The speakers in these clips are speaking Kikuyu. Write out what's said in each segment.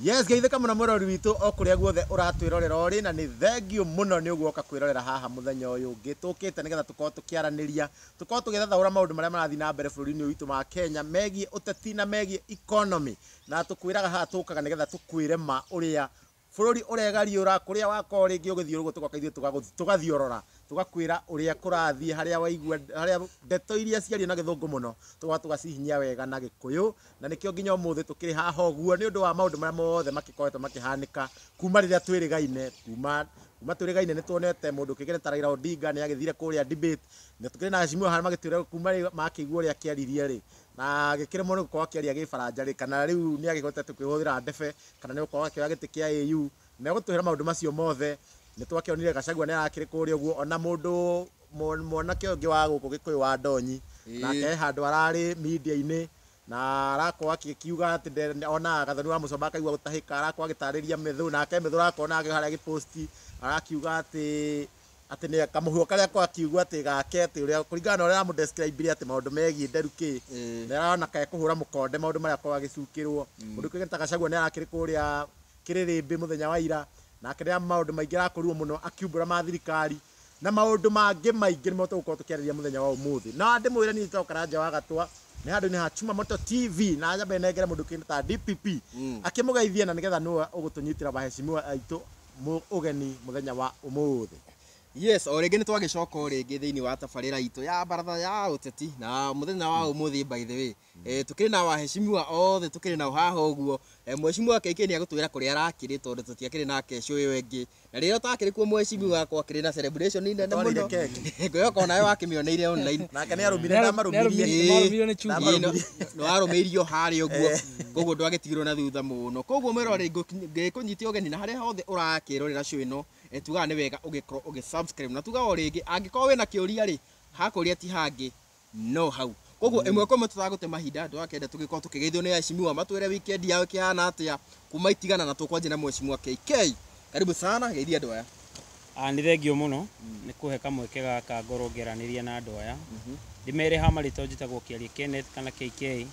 Yes, geithĩka mũno mwĩrori witũ o kũrĩa guothe ũratwĩrorera ũrĩ, na nĩ thengiũ mũno nĩ ũguo ũka kwĩrorera haha mũthenya ũyũ ũngĩ tũkĩte nĩgetha tũkorwo tũkĩaranĩria, tũkorwo tũgĩthathaũra maũndũ marĩa marathiĩ na mbere bũrũri-inĩ ũyũ witũ wa Kenya megiĩ ũteti na megiĩ economy. Na tũkwĩraga haha tũkaga nĩgetha tũkwĩre ma ũrĩa bũrũri ũregariũra, kũrĩa wakorwo rĩngĩ ũgĩthiĩ ũguo tũgoka ithuĩ tũgathiorora, tũgakwĩra ũrĩa kũrathiĩ, harĩa waigua, harĩa ndeto iria ciario na gĩthũngũ mũno tũgoka tũgacihinyia wega na gĩkũyũ. Na nĩkĩo nginya ũmũthĩ tũkĩrĩ haha ũguo nĩ ũndũ wa maũndũ marĩa mothe makĩkoretwo makĩhanĩka kuma rĩrĩa twĩrĩgaine, kuma twĩrĩgaine nĩ tuonete mũndũ ũkĩgene ta Raila Odinga nĩ agĩthire kũrĩa debate, na tũkĩrĩ na Azimio harĩa magĩtwĩra kuma rĩ makĩigua ũrĩa akĩaririe rĩ, na agĩkĩremwo nĩ gũkorwo akĩaria gĩbaranja rĩ, kana rĩu nĩ agĩhotete kwĩhũthĩra ndebe, kana nĩ gũkorwo akĩoya gĩtĩ kĩa AU. Na gũtwĩra maũndũ macio mothe nĩ twakĩonire Gachagua nĩ arakĩrĩ kũrĩa ũguo, ona mũndũ mwanake ũngĩ wa gũkũ Gĩkũyũ wa Ndonyi nake he handũ ararĩ media-inĩ na arakorwo akiuga atĩ onaga Gathoni wa Mũcomba akaigua gũtahĩka, arakorwo agĩtarĩria Methu, nake Methu arakorwo nake harĩa agĩposti arakiuga atĩ nĩ kamũhuho karĩa akorwo akiuga atĩ gake atĩ ũrĩa kũringana na ũrĩa aramũdescribe atĩ maũndũ megiĩ nderu kĩ, nĩ arona kekũhũra mũkonde maũndũ marĩa akorwo agĩcukĩrwo. Mũndũ kĩgeni ta Gachagua nĩ arakĩrĩ kũrĩa Kĩrĩrĩmbĩ mũthenya wa ira, nake rĩrĩa maũndũ maingĩ arakorirwo mũno akiumbũra ma thirikari na maũndũ mangĩ maingĩ nĩmo tũgũkorwo tũkĩarĩria mũthenya wa ũmũthĩ. Na ndĩmwĩre niĩ njĩtagwo Karanja wa Gatwa, nĩ handũ-inĩ ha Chuma Moto TV, na nyambe nengere mũndũ kĩndũ ta DPP akĩmũgeithie, na nĩgetha nĩwe ũgũtũnyitĩra waheshimiwa aitũ ũgeni mũthenya wa ũmũthĩ. Yes, o rĩngĩ nĩ twagĩcoka o rĩngĩ thĩinĩ wa tabarĩra itũ ya baratha ya ũteti, na mũthenya wa ũmũthĩ by the way tũkĩrĩ na waheshimiwa othe tũkĩrĩ nao haha ũguo. Mheshimiwa KK nĩ agũtwĩra kũrĩa arakĩrĩ tondũ tũtiakĩrĩ nake show ĩyo ĩngĩ, na rĩrĩa ũtakĩrĩ kuo mheshimiwa wakwa akĩrĩ na celebration nene Twarĩire mũno. keki. Ngwĩhoka onawe wakĩmĩoneire online. Nake nĩ arũmire, ndamarũmirie. Nĩarũmirio nĩ Chuma. Nĩ warũmĩirio harĩa ũguo, koguo ndwagĩtigirwo na thutha mũno. Koguo mwĩroreri ngĩkũnyitia ũgeni na harĩa hothe ũrakĩrorera show ĩno, tugaga nĩ wega ũgĩkorwo ũgĩ-subscribe, na tugaga o rĩngĩ angĩkorwo wĩna kĩũria rĩ, hakũria ti hangĩ no hau. Koguo ĩmwe kwa ĩmwe tũtagũte mahinda, ndwakenda tũgĩkorwo tũkĩgeithio nĩ aheshimiwa matwĩre weekend yao ĩkĩhana atĩa kuma itigana, na tũkwanjia na mheshimiwa KK. Karibu sana, geithia andũ aya. Nĩ thengio mũno nĩ kũhe kamweke gaka ngorwo ngĩaranĩria na andũ aya. Ndĩmere ha marĩtwa, njĩtagwo Kĩarie Kenneth kana KK,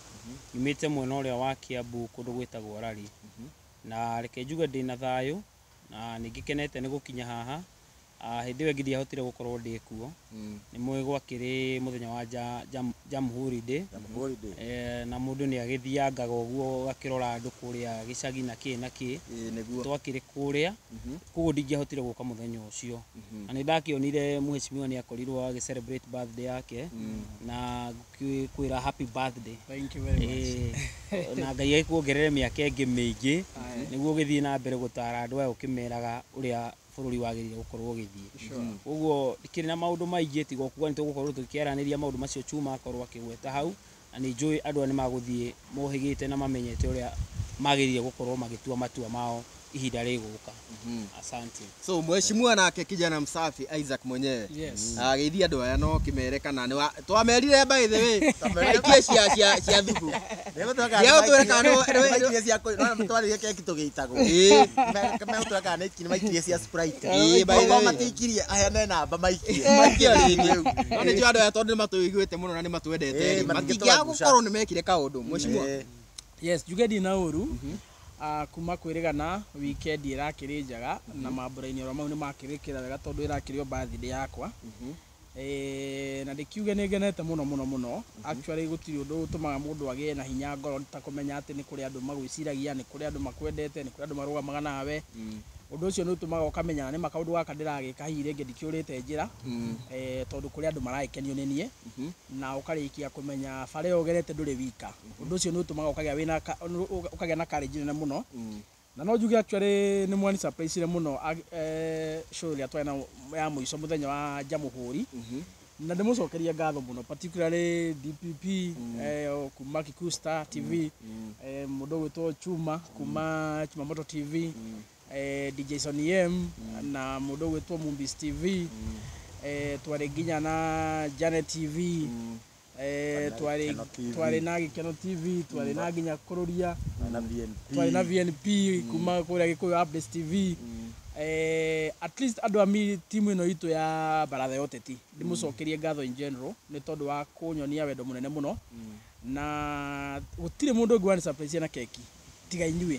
nyumĩte mwena ũrĩa wa Kiambu kũndũ gwĩtagwo Rari, na reke njuge ndĩna thayũ na nĩ ngĩkenete nĩ gũkinya haha. Hĩndĩ ĩyo ĩngĩ ndiahotire gũkorwo ndĩ kuo, nĩ mũĩ gwakĩrĩ mũthenya wa Jamhuri Day. Jamhuri Day. Na mũndũ nĩ agĩthiangaga ũguo agakĩrora andũ kũrĩa gĩcagi na kĩ na kĩ. Ĩĩ nĩguo. Twakĩrĩ kũrĩa, koguo ndingĩahotire gũka mũthenya ũcio, na nĩ ndakĩonire mheshimiwa nĩ akorirwo agĩ celebrate birthday yake, na kwĩra happy birthday. Thank you very much. Na Ngai agĩkuongerere mĩaka ĩngĩ mĩingĩ nĩguo ũgĩthiĩ na mbere gũtara andũ aya ũkĩmeraga ũrĩa bũrũri wagĩrĩire gũkorwo ũgĩthiĩ. Koguo ndikĩrĩ na maũndũ maingĩ tiga kuga nĩ tũgũkorwo tũkĩaranĩria maũndũ macio Chuma akorwo akĩgweta hau, na nĩ njũĩ andũ aya nĩ magũthiĩ mohĩgĩte na mamenyete ũrĩa magĩrĩire gũkorwo magĩtua matua mao ihinda rĩgũka. Asante. So mheshimiwa nake kijana msafi Isaac mwenyewe. Yes. Ageithia andũ aya no kĩmere kana nĩ twamerire by the way maikie cia thubu. Nĩegũtwĩra kana Maikirie cia twarĩrie keki tũgĩitagwo. Megũtwĩra kana nĩ maikirie cia Sprite. Ĩĩ, by the Okorwo way. matiikirie aheane namba maikie. Maikie rĩngĩ. No nĩ njũĩ andũ aya tondũ nĩ matũiguĩte mũno na nĩ matwendete rĩ, matingĩtũra matingĩaga guca. gũkorwo nĩ mekire kaũndũ mheshimiwa. Yes, njuge ndina ũru. Kuma kwĩrĩgana weekend ĩrakĩrĩ njega, na mambura-inĩ oro mau nĩ makĩrĩkĩra wega tondũ ĩrakĩrĩ o birthday yakwa. Na ndĩkiuge nĩ ngenete mũno mũno mũno. Actually gũtirĩ ũndũ ũtũmaga mũndũ agĩe na hinya ngoro ta kũmenya atĩ nĩ kũrĩ andũ magwĩciragia, nĩ kũrĩ andũ makwendete, nĩ kũrĩ andũ marũgamaga nawe. Ũndũ ũcio nĩ ũtũmaga ũkamenya nĩ ma kaũndũ gaka ndĩragĩka hihi rĩngĩ ndikĩũrĩte njĩra, tondũ kũrĩ andũ maragĩkenio nĩ niĩ, na ũkarĩkia kũmenya bara ĩyo ũgerete ndũrĩ wika. Ũndũ ũcio nĩ ũtũmaga ũkagĩa wĩna ũkagĩa na courage nene mũno. Na no njuge actually nĩ mwani surprise mũno show ĩrĩa twarĩ nayo ya mũico mũthenya wa Jamhuri, na ndĩmũcokerie ngatho mũno particularly DPP kuma Kikuyu Star TV, mũndũ ũgwĩtwo Chuma kuma Chuma Moto TV, DJ Sonny M na mũndũ ũgwĩtwo Mumbis TV, twarĩ nginya na Janet TV, twarĩ Gĩkeno TV. Twarĩ na Gĩkeno TV, twarĩ na nginya Kũrũria, Na VNP. Twarĩ na VNP kuma kũrĩa Gĩkũyũ Updates TV. At least andũ a timu ĩno itũ ya baratha ya ũteti, ndĩmũcokerie ngatho in general nĩ tondũ wa kũnyonia wendo mũnene mũno, na gũtirĩ mũndũ ũngĩ wani surprise na keki. Tiga inyuĩ.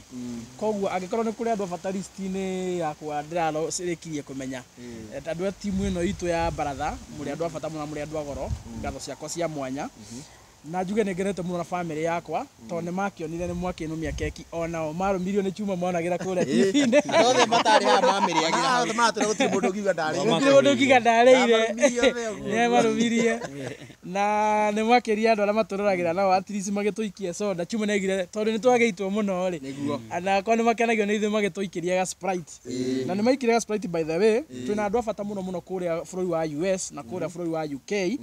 Koguo angĩkorwo nĩ kũrĩ andũ a bata list-inĩ yakwa ndĩrarĩkirie kũmenya, andũ a timu ĩno itũ ya baratha, mũrĩ andũ a bata mũno na mũrĩ andũ a goro. Ngatho ciakwa cia mwanya, na njuge nĩ ngenete mũno na family yakwa, tondũ nĩ makĩonire nĩ mwakĩnũmia keki, onao marũmirio nĩ chuma monagĩra kũrĩa TV-inĩ. Andũ othe matarĩ haha mamĩrĩagĩra hau. Othe matũra gũtirĩ mũndũ ũngiuga ndarĩire. Gũtirĩ mũndũ ũngiuga ndarĩire. Ndamarũmirie othe ũguo. Nĩ marũmirie na nĩ makĩria andũ arĩa matũroragĩra nao at least magĩtũikia soda. Chuma nĩaigire tondũ nĩ twagĩitwo mũno rĩ. Nĩguo. Anakwa nĩ makenagio nĩ ithuĩ magĩtũikĩria ga Sprite, na nĩ maikire ga Sprite. By the way, twĩna andũ a bata mũno mũno kũrĩa bũrũri wa US na kũrĩa bũrũri wa UK,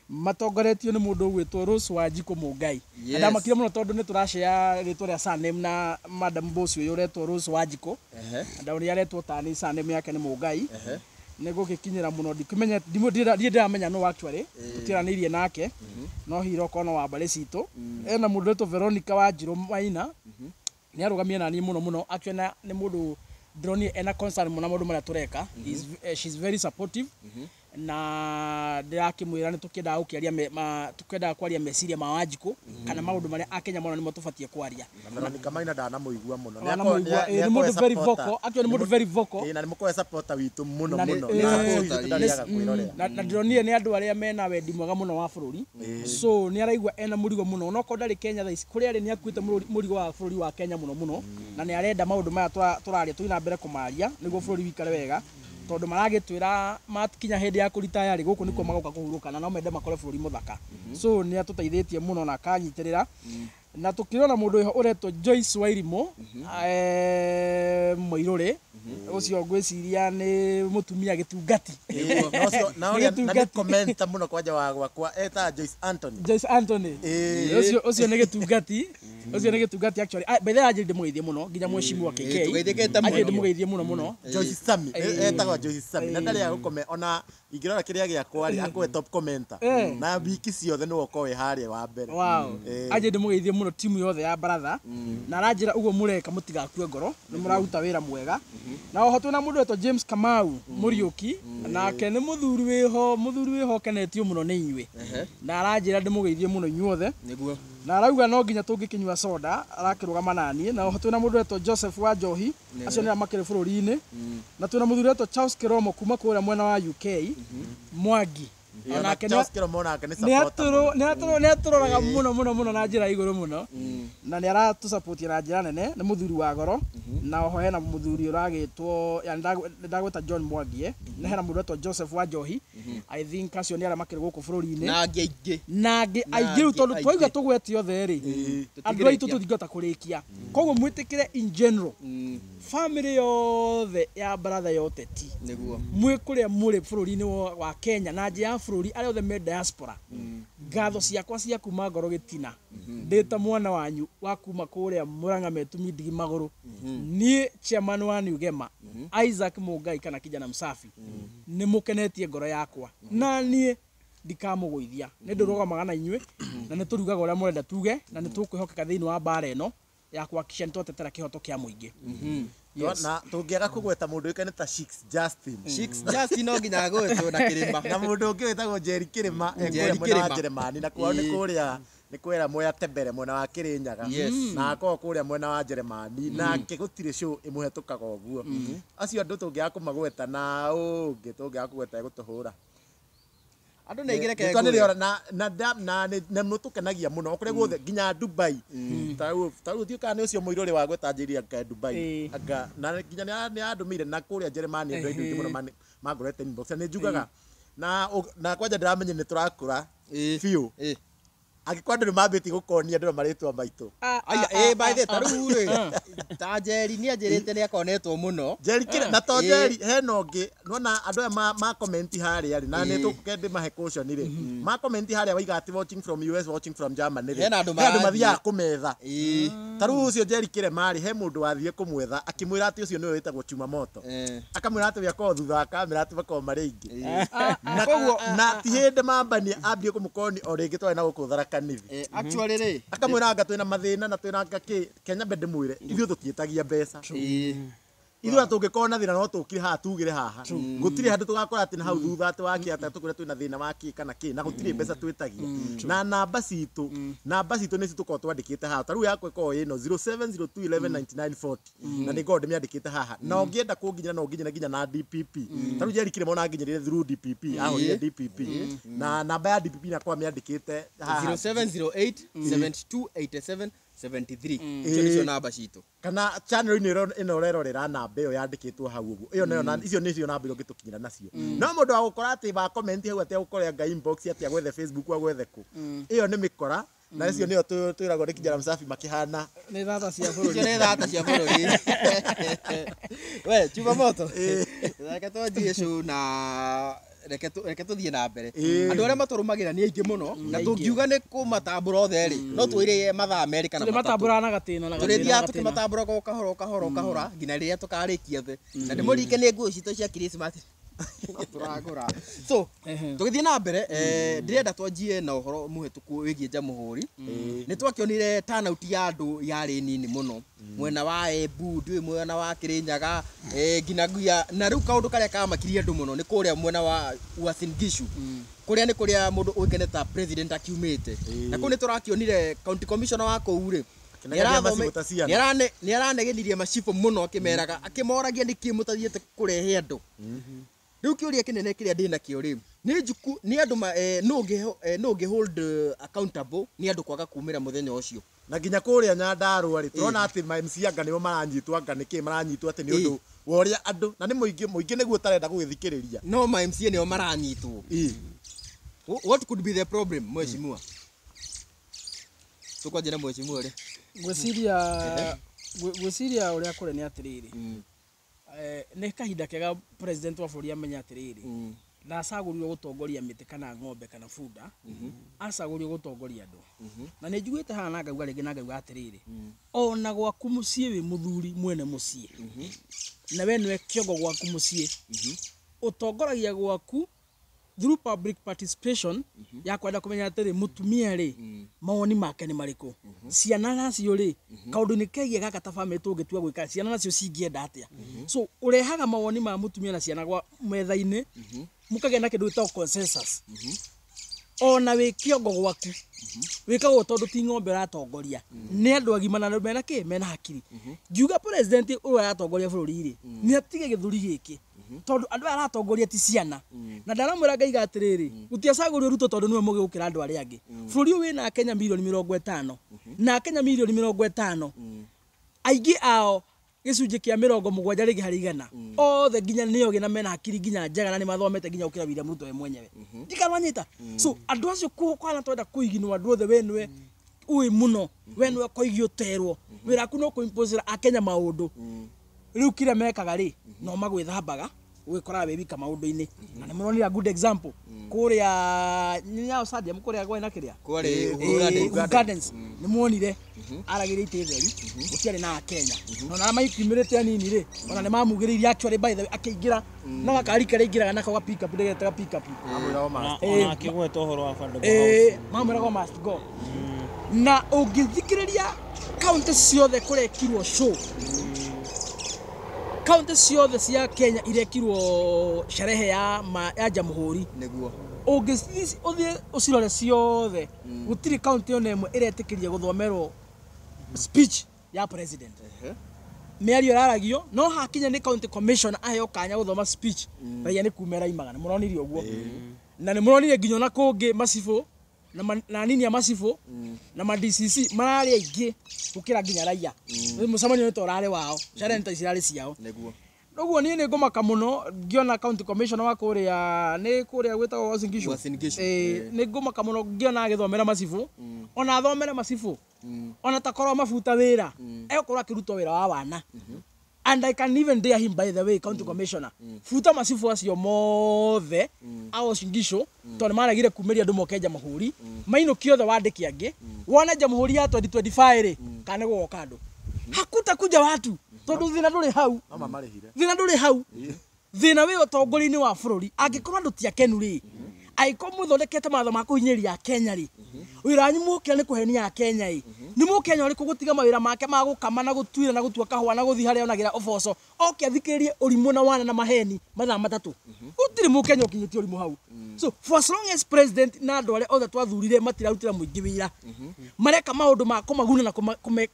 matongoretio nĩ mũndũ ũgwĩtwo Rose Wanjikũ Mũngai. Na ndamakire mũno tondũ nĩ tũracea rĩtwa rĩa surname na madam boss ũyũ ũretwo Rose Wanjikũ. Ndaũrĩa aretwo tani surname yake nĩ Mũngai. Nĩ gũgĩkinyĩra mũno ndikũmenya, ndirĩ ndĩramenya no actually tũtiaranĩirie nake, no hihi okorwo no wa mbarĩ citũ. Ena mũndũ ũretwo Veronica Wanjirũ Maina, nĩ arũgamie naniĩ mũno mũno actually, na nĩ mũndũ ndĩronire ena concern mũno na maũndũ marĩa tũreka. She's very supportive, na ndĩrakĩmwĩra nĩ tũkĩendaga gũkĩaria tũkĩendaga kwaria meciria ma Wanjikũ kana maũndũ marĩa akenya mona nĩmo tũbatiĩ kwaria. Veronica Maina ndanamũigua mũno. Wanamũigua, nĩ mũndũ very vocal actually, nĩ mũndũ very vocal. Ĩĩ, na nĩ mũkorwo supporter witũ mũno Na mũno. Na show itũ ndarĩaga kwĩrorera. Na ndĩronire nĩ andũ arĩa mena wendi mwega mũno wa bũrũri, so nĩ araigua ena mũrigo mũno, onokorwo ndarĩ Kenya thaa ici, kũrĩa arĩ nĩ akuĩte mũrigo wa bũrũri wa Kenya mũno mũno, na nĩ arenda maũndũ maya tũraria tũthiĩ na mbere kũmaria nĩguo bũrũri wĩikare wega, tondũ maragĩtwĩra makinya hĩndĩ ya kũritaya rĩ, gũkũ nĩkuo magoka kũhurũka, na no mende makore bũrũri mũthaka. So nĩ atũteithĩtie mũno na akanyitĩrĩra. Na tũkĩrona mũndũ wĩho ũretwo Joyce Wairimũ, Mũirũrĩ ũcio ngwĩciria nĩ mũtumia gĩtungati. Ĩĩ, na ũcio na ũrĩa na nĩ Gĩtungati. commenter mũno kwanja wa gwakwa etaga Joyce Anthony. Joyce Anthony. Ũcio nĩ gĩtungati, ũcio nĩ gĩtungati actually. Ah, by the way, anjĩrĩ ndĩmũgeithie mũno nginya mheshimiwa KK. Tũgeithĩkĩte mũno. Anjĩrĩ ndĩmũgeithie mũno mũno. Joyce Sami, etagwo Joyce Sami, na ndarĩ agũkome ona ingĩrora kĩrĩa gĩakwa rĩ, akowe top commenter na wiki ciothe nĩwe ũkorwo wĩ harĩa wa mbere. Wow. Anjĩrĩ ndĩmũgeithie mũno timu yothe ya baratha, na aranjĩra ũguo mũreka mũtigakue ngoro, nĩ mũraruta wĩra mwega. Na oho twĩna mũndũ wetwo James Kamau Mũriũki, nake nĩ mũthuri wĩho, mũthuri wĩho ũkenetio mũno nĩ inyuĩ, na aranjĩra ndĩmũgeithie mũno inyuothe. Nĩguo. Na arauga no nginya tũngĩkĩnyua soda arakĩrũgama naniĩ. Na oho twĩna mũndũ wetwo Joseph wa Njohi, acio nĩ arĩa makĩrĩ bũrũri-inĩ. Na twĩna mũthuri wetwo Charles Kiromo kuma kũrĩa mwena wa UK, Mwangi. Ĩĩ, ona Onake Charles Kiromo onake nĩ supporter mũno. nĩ atũroraga mũno mũno mũno na njĩra ya igũrũ mũno, na nĩ aratũcapotia na njĩra nene, nĩ mũthuri wa goro. Na oho hena mũthuri ũragĩtwo yani nĩ ndagwĩta John Mwangi, na hena mũndũ wetwo Joseph wa Njohi. I think acio nĩ arĩa makĩrĩ gũkũ bũrũri-inĩ. Na angĩ aingĩ. Na angĩ Na aingĩ rĩu angĩ tondũ twauga aingĩ. tũgwete othe rĩ, andũ aitũ Tũtingĩrĩkia. tũtingĩhota kũrĩkia. Koguo mwĩtĩkĩre in general family yothe ya baratha ya ũteti, Nĩguo. mwĩ kũrĩa mũrĩ bũrũri-inĩ wa Kenya na nja ya bũrũri, arĩa othe me diaspora, ngatho ciakwa cia kuma ngoro gĩtina, ndĩ ta mwana wanyu wa kuma kũrĩa Murang'a Metumi Ndigi Magũrũ, niĩ chairman wa New Gema Isaac Mũngai kana kijana msafi, nĩ mũkenetie ngoro yakwa, na niĩ ndikamũgũithia. Nĩ ndũrũgamaga na inyuĩ, na nĩ tũrugaga ũrĩa mũrenda tuge, na nĩ tũkwĩhokeka thĩinĩ wa mbara ĩno ya kuhakikisha nĩ twatetera kĩhoto kĩa mũingĩ. Yes. Na tũngĩaga kũgweta mũndũ ũĩkaine ta Shix Justin. Shix Justin no nginya agwetwo na kĩrĩma. Na mũndũ ũngĩ wĩtagwo Jerry Kĩrĩma, e Jerry kũrĩa mwena wa Kĩrĩma. Jeremani, na kwao nĩ kũrĩa nĩ kwĩra Mwea Tembere mwena wa Kĩrĩnyaga. Na akorwo kũrĩa mwena wa Jeremani, nake gũtirĩ show ĩmũhetũkaga ũguo. Acio andũ tũngĩaga kũmagweta, na ũngĩ tũngĩaga kũgweta egũtũhũra. Andũ nĩ aingĩ, reke Rĩtwa nĩ ngwĩre. rĩora na nĩ tũkenagia mũno o kũrĩa guothe nginya Dubai. Ta rĩu ndiũĩ kana nĩ ũcio mũirũrĩ wa gweta njĩri anga Dubai. Anga na nginya nĩ andũmĩire na kũrĩa Jeremani andũ aingĩ mũno mangorete inbox, na nĩ njugaga na kwanja ndĩramenya nĩ tũrakũra biũ. Angĩkorwo andũ nĩ mambĩtie gũkonia andũ na marĩtwa maitũ. Aya, by the way, ta rĩu rĩ, ta Njeri nĩ anjĩrĩte nĩ akonetwo mũno. Njeri kĩrĩa na to Njeri, hena ũngĩ nona andũ aya ma comment harĩa rĩ, na nĩ tũkende mahe caution rĩ, ma comment harĩa waiga atĩ watching from US, watching from Germany rĩ, Hena andũ he andũ marathiĩ. mathiaga kũmetha. Ta rĩu ũcio Njeri kĩrema rĩ, he mũndũ wathiĩ kũmwetha akĩmwĩra atĩ ũcio nĩwe wĩtagwo Chuma Moto, akamwĩra atĩ we akorwo thutha wa kamera, atĩ makorwo marĩ aingĩ. Na koguo na ti hĩndĩ mambania ambie kũmũkoni o rĩngĩ twarĩ na gũkũ Tharaka Nithi. Actually rĩ, Akamwĩra anga twĩna mathĩna na twĩna anga kĩ Kenya, mbe ndĩmwĩre ithuĩ tũtiĩtagia mbeca. Ithuĩ tũngĩkorwo na thĩna no tũkire haha tugire haha. Gũtirĩ handũ tũgakora atĩ na hau thutha atĩ wake atĩ tũkwĩra twĩna thĩna wa kĩ kana kĩ na gũtirĩ mbeca twĩtagia. Na namba citũ nĩcio tũkoragwo twandĩkĩte haha. Ta rĩu yakwa ĩkoragwo ĩno 0702119940 na nĩ ngoragwo ndĩmĩandĩkĩte haha. Na ũngĩenda kũnginyĩra no ũnginyĩre nginya na DPP. Ta rĩu Jerry Kĩrĩma ona nginyĩrire through DPP, ahũrire DPP. Na namba ya DPP nakwa mĩandĩkĩte haha. 0708 7287 73 icio nĩcio namba citũ. Kana channel-inĩ ĩno ũrerorera namba ĩyo yandĩkĩtwo hau ũguo. Ĩyo nayo icio nĩcio namba iria ũngĩtũkinyĩra nacio. No mũndũ wa gũkora atĩ wa comment hau atĩ agũkore anga inbox atĩ agwethe Facebook agwethe kũ. Ĩyo nĩ mĩkora na icio nĩyo twĩragwo nĩ Kijana Msafi makĩhana. Nĩ thata cia bũrũri. Icio nĩ thata cia bũrũri. We chuma moto. Reke twanjie show na reke tũthiĩ na mbere. Andũ arĩa matũrũmagĩrĩra nĩ aingĩ mũno na tũngiuga nĩ kũmatambũra othe rĩ no twĩre mathaa merĩ kana matatũ. Tũrĩmatambũraga na gatĩna na gatĩna. Tũrĩthiaga tũkĩmatambũraga o kahora o kahora o kahora nginya rĩrĩa tũkarĩkia thĩ. Na ndĩmũririkanie nĩ nguo citũ cia Christmas tũragũra. So tũgĩthiĩ na mbere ndĩrenda twanjie na ũhoro mũhĩtũku wĩgiĩ Jamhuri. Nĩ twakĩonire turnout ya andũ yarĩ nini mũno mwena wa Embu, ndiũĩ mwena wa Kirinyaga, nginya Guia. Na rĩu kaũndũ karĩa kamakirie andũ mũno nĩ kũrĩa mwena wa Uasin Gishu. Kũrĩa nĩ kũrĩa mũndũ ũĩkaine ta president akiumĩte. Na kũu nĩ tũrakĩonire county commissioner wa kũu rĩ nĩ aranegenirie macibũ mũno akĩmeraga akĩmoragia nĩkĩ mũtathiĩte kũrehe andũ. Rĩu kĩũria kĩnene kĩrĩa ndĩnakĩo rĩ nĩ njuku nĩ andũ no ũngĩ hold accountable nĩ andũ kwaga kumĩra mũthenya ũcio. Na nginya kũrĩa Nyandarũa rĩ tũrona atĩ ma MC anga nĩo maranyitwo anga nĩkĩ maranyitwo atĩ nĩ ũndũ wa ũrĩa andũ na nĩ mũingĩ nĩguo ũtarenda gũgĩthikĩrĩria. No ma MC nĩo maranyitwo. What could be the problem mheshimiwa? Tũkwanjia na mheshimiwa rĩ. Ngwĩciria ũrĩa kũrĩ nĩ atĩrĩrĩ. Nĩ kahinda kega president wa bũrũri amenya atĩrĩrĩ ndacagũrirwo gũtongoria mĩtĩ kana ng'ombe kana bunda, acagũrirwo gũtongoria andũ. Na nĩ njiguĩte haha na ngauga rĩngĩ na ngauga atĩrĩrĩ ona gwaku mũciĩ wĩ mũthuri mwene mũciĩ na we nĩwe kĩongo gwaku mũciĩ ũtongoragia gwaku through public participation ya kwenda kũmenya atĩrĩ mũtumia rĩ mawoni make nĩ marĩkũ, ciana nacio rĩ kaũndũ-inĩ kegiĩ gaka ta bamĩrĩ tũngĩtua gwĩka ciana nacio cingĩenda atĩa. So ũrehaga mawoni ma mũtumia na ciana gwa metha-inĩ mũkagĩa na kĩndũ gĩtagwo consensus. Ona wĩ kĩongo gwaku wĩkagwo tondũ ti ng'ombe ũratongoria nĩ andũ agima na mena kĩ mena hakiri. Ngiuga president ũyũ aratongoria bũrũri rĩ nĩ atige gĩthũri gĩkĩ tondũ andũ aya aratongoria ti ciana. Na ndaramwĩra ngaiga atĩrĩrĩ gũtiacagũrio Ruto tondũ nĩwe mũgĩ gũkĩra andũ arĩa angĩ. Bũrũri ũyũ wĩna Akenya mirioni 50 na Akenya mirioni 50 aingĩ ao gĩcunjĩ kĩa 70 rĩngĩ harĩ igana othe nginya nĩo gĩ na mena hakiri nginya njega na nĩ mathomete nginya gũkĩra William Ruto we mwenyewe. Ndikarwanyita. So andũ acio kwana twenda kũiginwo andũ othe we nĩwe ũĩ mũno we nĩwe koigi ũterwo wĩra waku no kũimpose Akenya maũndũ. Rĩu kĩrĩa mekaga rĩ no magwĩthambaga ũgĩkoraga wĩ wika maũndũ-inĩ. Na nĩ mũronire good example kũrĩa Nyayo Stadium kũrĩa gwĩ na kĩrĩa Uhuru Gardens nĩ muonire aragĩire itĩ theri gũtiarĩ na Akenya na ona maikiumĩrĩte anini rĩ ona nĩ mamugĩrĩirie actually by the way akĩingĩra na gakari karĩa aingĩraga nako ga pick up ndĩgetaga pick up ona akĩgweta ũhoro wa Affordable Housing mamwĩraga must go. Na ũngĩthikĩrĩria kaunti ciothe kũrekirwo show kaunti ciothe cia Kenya irekirwo sherehe ya Jamhuri nĩguo ũngĩthiĩ ũcirore ciothe gũtirĩ kaunti ona ĩmwe ĩretĩkĩria gũthomerwo speech ya president. Mĩario ĩraragio no hakinya nĩ county commissioner aheo kanya gũthoma speech raia nĩ kuma ĩraimaga nĩ mũronire ũguo. Na nĩ mũronire nginya ona kũngĩ macibũ na nini ya macibũ na ma DCC mararĩ aingĩ gũkĩra nginya raia. Mũcemanio nĩ ta ũrarĩ wao sherehe nĩ ta cirarĩ ciao nĩguo. Ũguo niĩ nĩ ngũmaka mũno ngĩona county commissioner wa kũrĩa nĩ kũrĩa gwĩtagwo Uasin Gishu. Nĩ ngũmaka mũno ngĩona agĩthomera macibũ ona athomere macibũ ona takorwo mabuta wĩra egũkorwo akĩrutwo wĩra wa wana. And I can even dare him by the way county commissioner futa macibũ acio mothe a Uasin Gishu tondũ maregire kumĩria andũ moke Jamhuri mainũkie othe wandĩke angĩ wone Jamhuri ya 2025 rĩ kana nĩ gũgoka andũ hakutakuja watu tondũ thĩna ndũrĩ hau. Thĩna ndũrĩ hau. Thĩna wĩ ũtongoria-inĩ wa bũrũri angĩkorwo andũ ti akenu rĩ angĩkorwo mũthondekete mawatho ma kũhinyĩrĩria Akenya rĩ wĩra wanyu mũkĩra nĩ kũhenia Akenya ĩ Nĩ mũkenya ũrĩkũ gũtiga mawĩra make ma gũkama na gũtuĩra na gũtua kahũa na gũthiĩ harĩa onagĩra ũboco oke athikĩrĩrie ũrimũ na wana na maheni mathaa 3? Gũtirĩ mũkenya ũkinyĩtie ũrimũ hau. So for as long as president na andũ arĩa othe twathurire matirarutĩra mũingĩ wĩra, mareka maũndũ ma kũmaguna na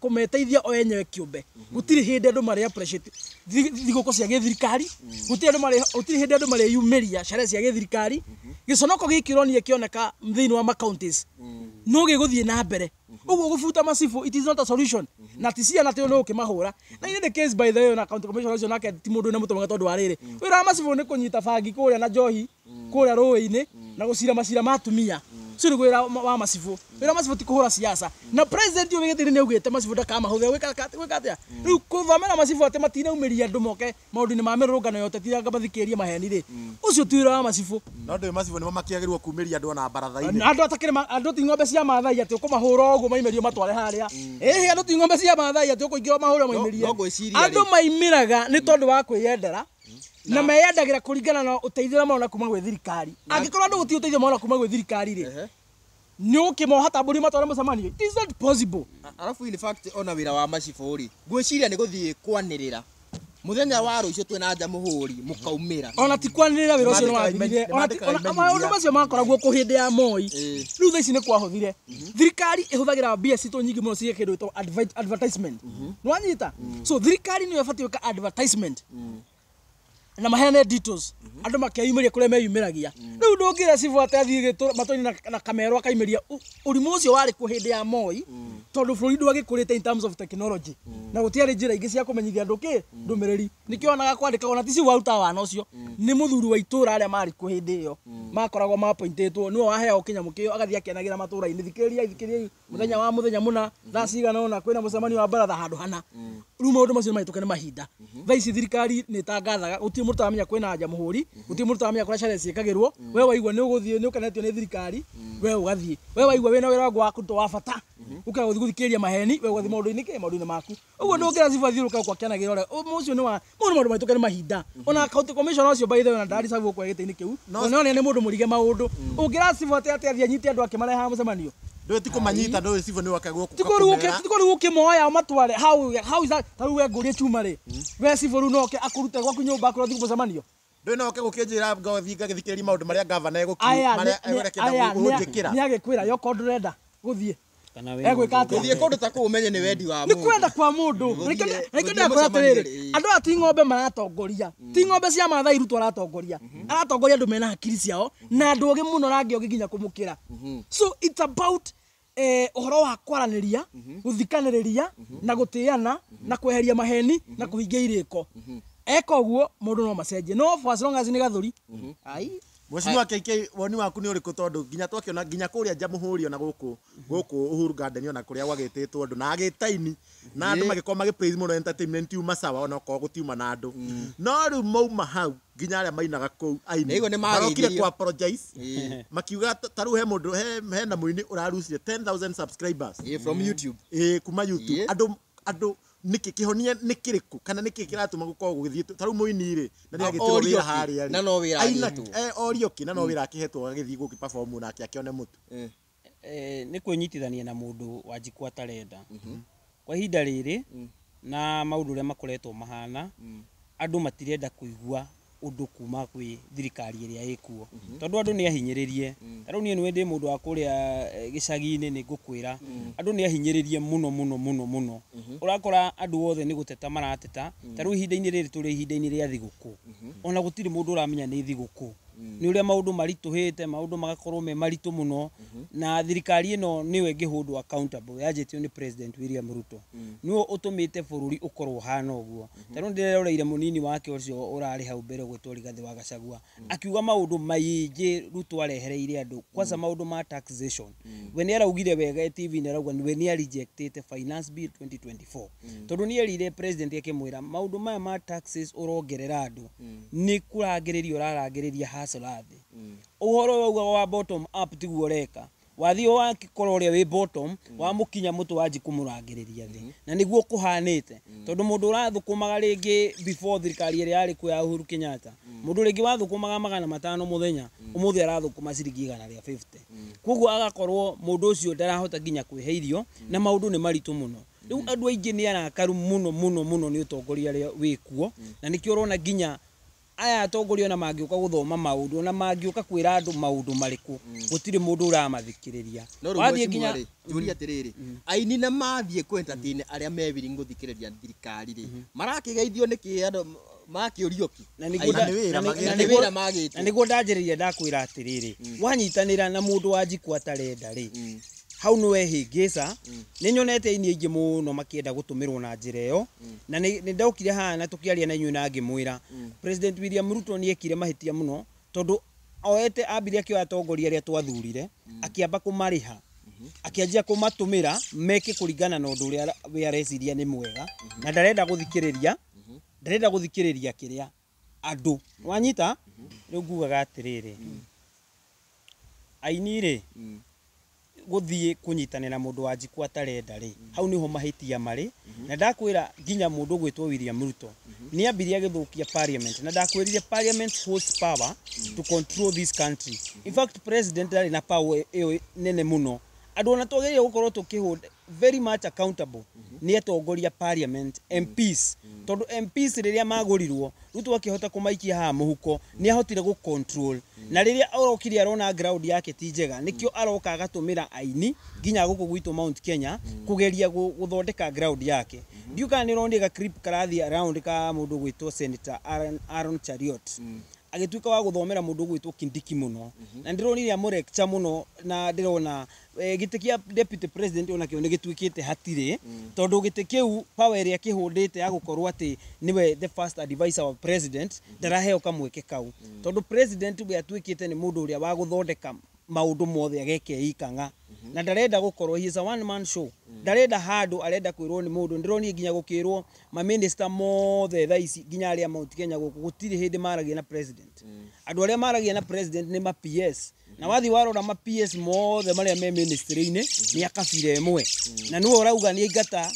kũmeteithia o enyewe kĩũmbe, gũtirĩ hĩndĩ andũ marĩ appreciate thigũkũ cia gĩthirikari, gũtirĩ hĩndĩ andũ mareyumĩria sherehe cia gĩthirikari. Gĩconoko gĩkĩ ũronire kĩoneka thĩinĩ wa ma counties no gĩgũthiĩ na mbere ũguo. Gũbuta macibũ, it is not a solution, na ti ciana atĩ nĩ ũkĩmahũra. Na in the case, by the way, na county commissioner ũcio nake ti mũndũ wĩna mũtwe mwega, tondũ wa rĩrĩ, wĩra wa macibũ nĩ kũnyita bangi kũrĩa na njohi kũrĩa rũĩ-inĩ na gũcira macira ma atumia. Ũcio nĩguo wĩra wa macibũ. Wĩra wa macibũ ti kũhũra siasa, na president ũyũ wĩ gĩtĩ-inĩ nĩ augĩte macibũ ndakamahũthĩra gwĩka atĩa. Rĩu kũthomera macibũ atĩ matinaumĩria andũ moke maũndũ-inĩ ma mĩrũrũngano ya ũteti anga mathikĩrĩrie maheni rĩ, ũcio ti wĩra wa macibũ. No ndũĩ macibũ nĩmo makĩagĩrĩirwo kumĩria andũ ona baratha-inĩ. Andũ atakĩrĩ andũ ti ng'ombe cia Maathai atĩ ũkũmahũra ũguo maimĩrio matware harĩa. Ĩhĩ, andũ ti ng'ombe cia Maathai atĩ ũkũingĩra ũmahũre maimĩrie. No ngwĩciria Andũ maimĩraga nĩ tondũ wa kwĩyendera, na meyendagĩra kũringana na ũteithio ũrĩa marona kuma gwĩ thirikari. Angĩkorwo andũ gũtirĩ ũteithio marona kuma gwĩ thirikari rĩ, nĩ ũkĩmoha ta mbũri matware mũcemanio? It is not possible. Arabu in fact ona wĩra wa macibũ rĩ, ngwĩciria nĩ gũthiĩ kwanĩrĩra mũthenya wa rũciũ twĩna Jamhuri, mũkaumĩra. Ona ti kwanĩrĩra, wĩra ũcio nĩ wathirire. Nĩmandĩkaga Ona ti- ona imenyithia. maũndũ macio makoragwo kũ hĩndĩ ya Moi. Rĩu thaa ici nĩ kwahũthire. Thirikari ĩhũthagĩra mbia citũ nyingĩ mũno ciĩ kĩndũ gĩtagwo advertisement. Nĩwanyita? So thirikari nĩyo ĩbatiĩ gwĩka advertisement na maheane details, andũ makeyumĩria kũrĩa meyumĩragia. Rĩu ndũngĩra cibũ atĩ athiĩ matũra-inĩ na kamero akaimĩria. Ũrimũ ũcio warĩ kuo hĩndĩ ya Moi, tondũ bũrũri ndwagĩkũrĩte in terms of technology na gũtiarĩ njĩra ingĩ cia kũmenyithia andũ kĩ ndũmĩrĩri. Nĩkĩo onaga kwandĩkagwo na ti cibũ warutaga wana ũcio, nĩ mũthuri wa itũra arĩa marĩ kuo hĩndĩ ĩyo makoragwo mapointĩtwo, nĩwe waheagwo kĩnyamũ kĩo agathiĩ akĩanagĩra matũra-inĩ, thikĩrĩriai, thikĩrĩriai, mũthenya wa mũthenya mũna thaa cigana ũna kwĩna mũcemanio wa baratha handũ hana. Rĩu maũndũ macio nĩmahĩtũke nĩ mahinda. Thaa ici thirikari nĩ ĩtangathaga, gũtirĩ mũndũ ũtaramenya kwĩna Jamhuri, gũtirĩ mũndũ ũtaramenya kũrĩa sherehe ciĩkagĩrwo. We waigua nĩ ũgũthiĩ, nĩ ũkenetio nĩ thirikari, we ũgathiĩ. We waigua wĩna wĩra waku wa kũrutwo wa bata ũkĩaga gũthiĩ gũthikĩrĩria maheni, we ũgathiĩ maũndũ-inĩ kĩ maũndũ-inĩ maku. Ũguo ndũngĩra cibũ athiũrũrũke gũkũ akĩanagĩrĩra ũrĩa ũcio nĩ wa mau nĩ maũndũ mahĩtũke nĩ mahinda. Ona county commissioner ũcio, by the way, ona ndaricabu gũkũ gĩtĩ-inĩ kĩu, tondũ nĩonire nĩ mũndũ mũrige maũndũ. Ũngĩra cibũ atĩ athiĩ anyite andũ akĩmarehaga mũcemanio? Ndũĩ ti kũmanyita, ndũĩ cibũ nĩ wakagwo. Tiko rĩu ũkĩmoya ũmatware, how is that? Ta rĩu we ngũrie chuma rĩ, we cibũ rĩu no oke akũrute gwaku nyũmba akwĩre ũthiĩ mũcemanio? Ndũĩ no oke gũkĩnjĩra ngothiĩ ngagĩthikĩrĩria maũndũ marĩa gavana Aya marĩa egũrekenda gũnjĩkĩra. nĩ agĩkwĩra yokorwo ndũrenda gũthiĩ Kana wĩ egwĩka mũndũ atĩa? Gũthiĩ kũndũ ta kũu ũmenye nĩ wendi wa Nĩ mũndũ. kwenda kwa mũndũ. Gũthiĩ- Nĩkĩo gũthiĩ ndĩrakwĩra mũcemanio atĩrĩrĩ, rĩ. andũ aya ti ng'ombe maratongoria, ti ng'ombe cia Maathai Ruto aratongoria, aratongoria andũ mena hakiri ciao na andũ ogĩ mũno rangi ogĩ nginya kũmũkĩra. So it's about ũhoro wa kwaranĩria, gũthikanĩrĩria na gũtĩana na kweheria maheni na kũhingia irĩko. Eka ũguo mũndũ no macenjie, no for as long as nĩ gathũri ai. Mheshimiwa KK, woni waku nĩ ũrĩkũ? Tondũ nginya twakĩona nginya kũrĩa Jamhuri ona gũkũ Uhuru Garden, ona kũrĩa gwagĩtĩtwo andũ na agĩtaini na andũ magĩkorwo magĩ praise mũno entertainment yuma sawa, ona okorwo gũtiuma na andũ. No rĩu mauma hau nginya arĩa mainaga kũu aini Nĩguo nĩ marokire mageithirio. ku apologize makiuga ta rĩu he mũndũ hena mũini ũrarucire 10,000 subscribers. From YouTube. Ĩĩ, kuma YouTube. Andũ nĩkĩ kĩhonia nĩ kĩrĩkũ, kana nĩkĩ kĩratũma gũkorwo gũgĩthiĩ ta rĩu mũini rĩ na nĩ agĩtirwo Orio wĩra ki, harĩa rĩ na no wĩra Aina- agĩtwo. Orio ki na no wĩra akĩhetwo agĩthiĩ gũkĩ perform nake akĩone mũtu. Nĩ kwĩnyitithania na mũndũ Wanjikũ atarenda kwa ihinda rĩrĩ na maũndũ ũrĩa makoretwo mahana, andũ matirenda kũigua ũndũ kuma kwĩ thirikari ĩrĩa ĩkuo, tondũ andũ nĩ ahinyĩrĩrie. Ta rĩu niĩ nĩwe ndĩ mũndũ wa kũrĩa gĩcagi-inĩ, nĩ ngũkwĩra andũ nĩ ahinyĩrĩrie mũno mũno mũno mũno. Ũrakora andũ othe nĩ gũteta marateta. Ta rĩu ihinda-inĩ rĩrĩ tũrĩ ihinda-inĩ rĩa thigũkũ, ona gũtirĩ mũndũ ũramenya nĩ thigũkũ, nĩ ũrĩa maũndũ maritũhĩte, maũndũ magakorwo me maritũ mũno. Na thirikari ĩno nĩyo ĩngĩhũndwo accountable, yanjĩtio nĩ President William Ruto, nĩwe ũtũmĩte bũrũri ũkorwo ũhana ũguo. Ta rĩu ndĩreroreire mũnini wake ũcio ũrarĩ hau mbere ũgwĩtwo Rigathĩ wa Gachagua akiuga maũndũ maingĩ Ruto arehereire andũ, kwanza maũndũ ma taxation. We nĩ araugire wega TV-inĩ, arauga we nĩ arejectĩte Finance Bill 2024, tondũ nĩ erire president akĩmwĩra maũndũ maya ma taxes ũrongerera andũ nĩ kũrangĩrĩria ũrarangĩrĩria hustler thĩ. Ũhoro wauga wa bottom up tiguo ũreka. Wathiĩ wakora ũrĩa wĩ bottom wamũkinya mũtwe wanji kũmũrangĩrĩria thĩ, na nĩguo kũhanĩte, tondũ mũndũ ũrathũkũmaga rĩngĩ before thirikari ĩrĩa yarĩ kuo ya Uhuru Kenyatta, mũndũ rĩngĩ wathũkũmaga 500 mũthenya, ũmũthĩ arathũkũma ciringi 150. Koguo agakorwo mũndũ ũcio ndarahota nginya kwĩhe irio, na maũndũ nĩ maritũ mũno. Rĩu andũ aingĩ nĩ arakaru mũno mũno mũno nĩ ũtongoria ũrĩa wĩkuo, na nĩkĩo ũrona nginya aya atongoria ona mangĩũka gũthoma maũndũ, ona mangĩũka kwĩra andũ maũndũ marĩkũ, gũtirĩ mũndũ ũramathikĩrĩria. No rĩu Wathiĩ mheshimiwa nginya rĩ, njũrie atĩrĩrĩ, aini na mathiĩ kũ entertain arĩa me willing gũthikĩrĩria thirikari rĩ, marakĩgeithio nĩkĩ? Andũ makĩũrio kĩ? Na nĩguo Aini. Na nĩ wĩra na magĩtwo. Na nĩ wĩra magĩtwo. Na nĩguo ndanjĩrĩria ndakwĩra atĩrĩrĩ, wanyitanĩra na mũndũ wa njikũ atarenda rĩ, hau nĩ wehĩngĩca. Nĩ nyonete aini aingĩ mũno makĩenda gũtũmĩrwo na njĩra ĩyo, na nĩ ndokire haha na tũkĩaria na inyuĩ na ngĩmwĩra President William Ruto nĩ ekire mahĩtia mũno, tondũ oete ambire akĩoya atongoria arĩa twathurire, akĩamba kũmarĩha, akĩanjia kũmatũmĩra meke kũringana na ũndũ ũrĩa we areciria nĩ mwega, na ndarenda gũthikĩrĩria, ndarenda gũthikĩrĩria kĩrĩa andũ wanyita. Rĩu ngugaga atĩrĩrĩ, aini rĩ, gũthiĩ kũnyitanĩra mũndũ wa njikũ atarenda rĩ, hau nĩho mahĩtia marĩ. Na ndakwĩra nginya mũndũ ũgwĩtwo William Ruto nĩ ambirie agĩthũkia parliament, na ndakwĩrire parliament holds power to control this country. In fact, president ndarĩ na power ĩyo nene mũno. Andũ ona twagĩrĩire gũkorwo tũkĩhold very much accountable nĩ atongoria parliament, MPs, tondũ MPs rĩrĩa magũrirwo, Ruto akĩhota kũmaikia haha mũhuko, nĩ ahotire gũ control. Na rĩrĩa arokire arona ground yake ti njega, nĩkĩo aroka agatũmĩra aini nginya gũkũ gwitũ Mount Kenya kũgeria gũthondeka ground yake. Ndiũ kana nĩ ũronire ga clip karathiĩ around ka mũndũ gwĩtwo Senator Aaron Chariot agĩtuĩka wa gũthomera mũndũ ũgwĩtwo Kindiki mũno, na ndĩronire amũlecture mũno, na ndĩrona gĩtĩ kĩa deputy president onakĩo nĩ gĩtuĩkĩte hatirĩ, tondũ gĩtĩ kĩu power ĩrĩa kĩhũndĩte ya gũkorwo atĩ nĩwe the first advisor of president ndaraheo kamweke kau, tondũ president we atuĩkĩte nĩ mũndũ ũrĩa wa gũthondeka maũndũ mothe ageke ikang'a, na ndarenda gũkorwo he is a one man show. Ndarenda handũ arenda kwĩrwo nĩ mũndũ. Ndĩronire nginya gũkĩrwo maminista mothe thaa ici, nginya arĩa Mount Kenya gũkũ, gũtirĩ hĩndĩ maragia na president. Andũ arĩa maragia na president nĩ ma PS, na wathiĩ warora ma PS mothe marĩa me ministry-inĩ nĩ a kabira ĩmwe, na nĩwe ũrauga nĩ aingata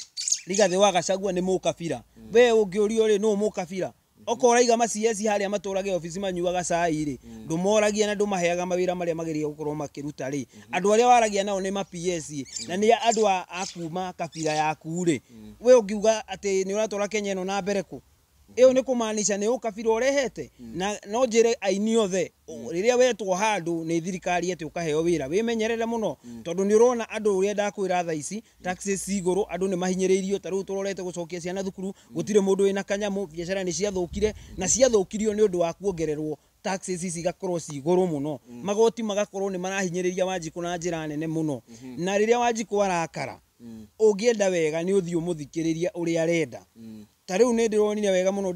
Rigathĩ wa Gachagua nĩ mũkabira. We ũngĩũrio rĩ, nũ mũkabira? Okorwo ũraiga ma CS harĩa matũrage obici manyuaga cai rĩ, ndũmoragia na ndũmaheaga mawĩra marĩa magĩrĩire gũkorwo makĩruta rĩ, andũ arĩa waragia nao nĩ ma PS na nĩ andũ a kuma kabira yaku rĩ, we ũngiuga atĩ nĩ ũratwara Kenya ĩno na mbere kũ? Ĩyo nĩ kũmaanisha nĩ ũkabira ũrehete. Na no njĩre aini othe, rĩrĩa wetwo handũ nĩ thirikari atĩ ũkaheo wĩra, wĩmenyerere mũno, tondũ nĩ ũrona andũ ũrĩa ndakwĩra thaa ici taxes ci igũrũ, andũ nĩ mahinyĩrĩirio. Ta rĩu tũrorete gũcokia ciana thukuru, gũtirĩ mũndũ wĩna kanyamũ, biacara nĩ ciathũkire, na ciathũkirio nĩ ũndũ wa kuongererwo taxes ici igakorwo ci igũrũ mũno, magoti magakorwo nĩ marahinyĩrĩria Wanjikũ na njĩra nene mũno. Na rĩrĩa Wanjikũ arakara, ũngĩenda wega nĩ ũthiĩ ũmũthikĩrĩrie ũrĩa arenda. Ta rĩu nĩ ndĩronire wega mũno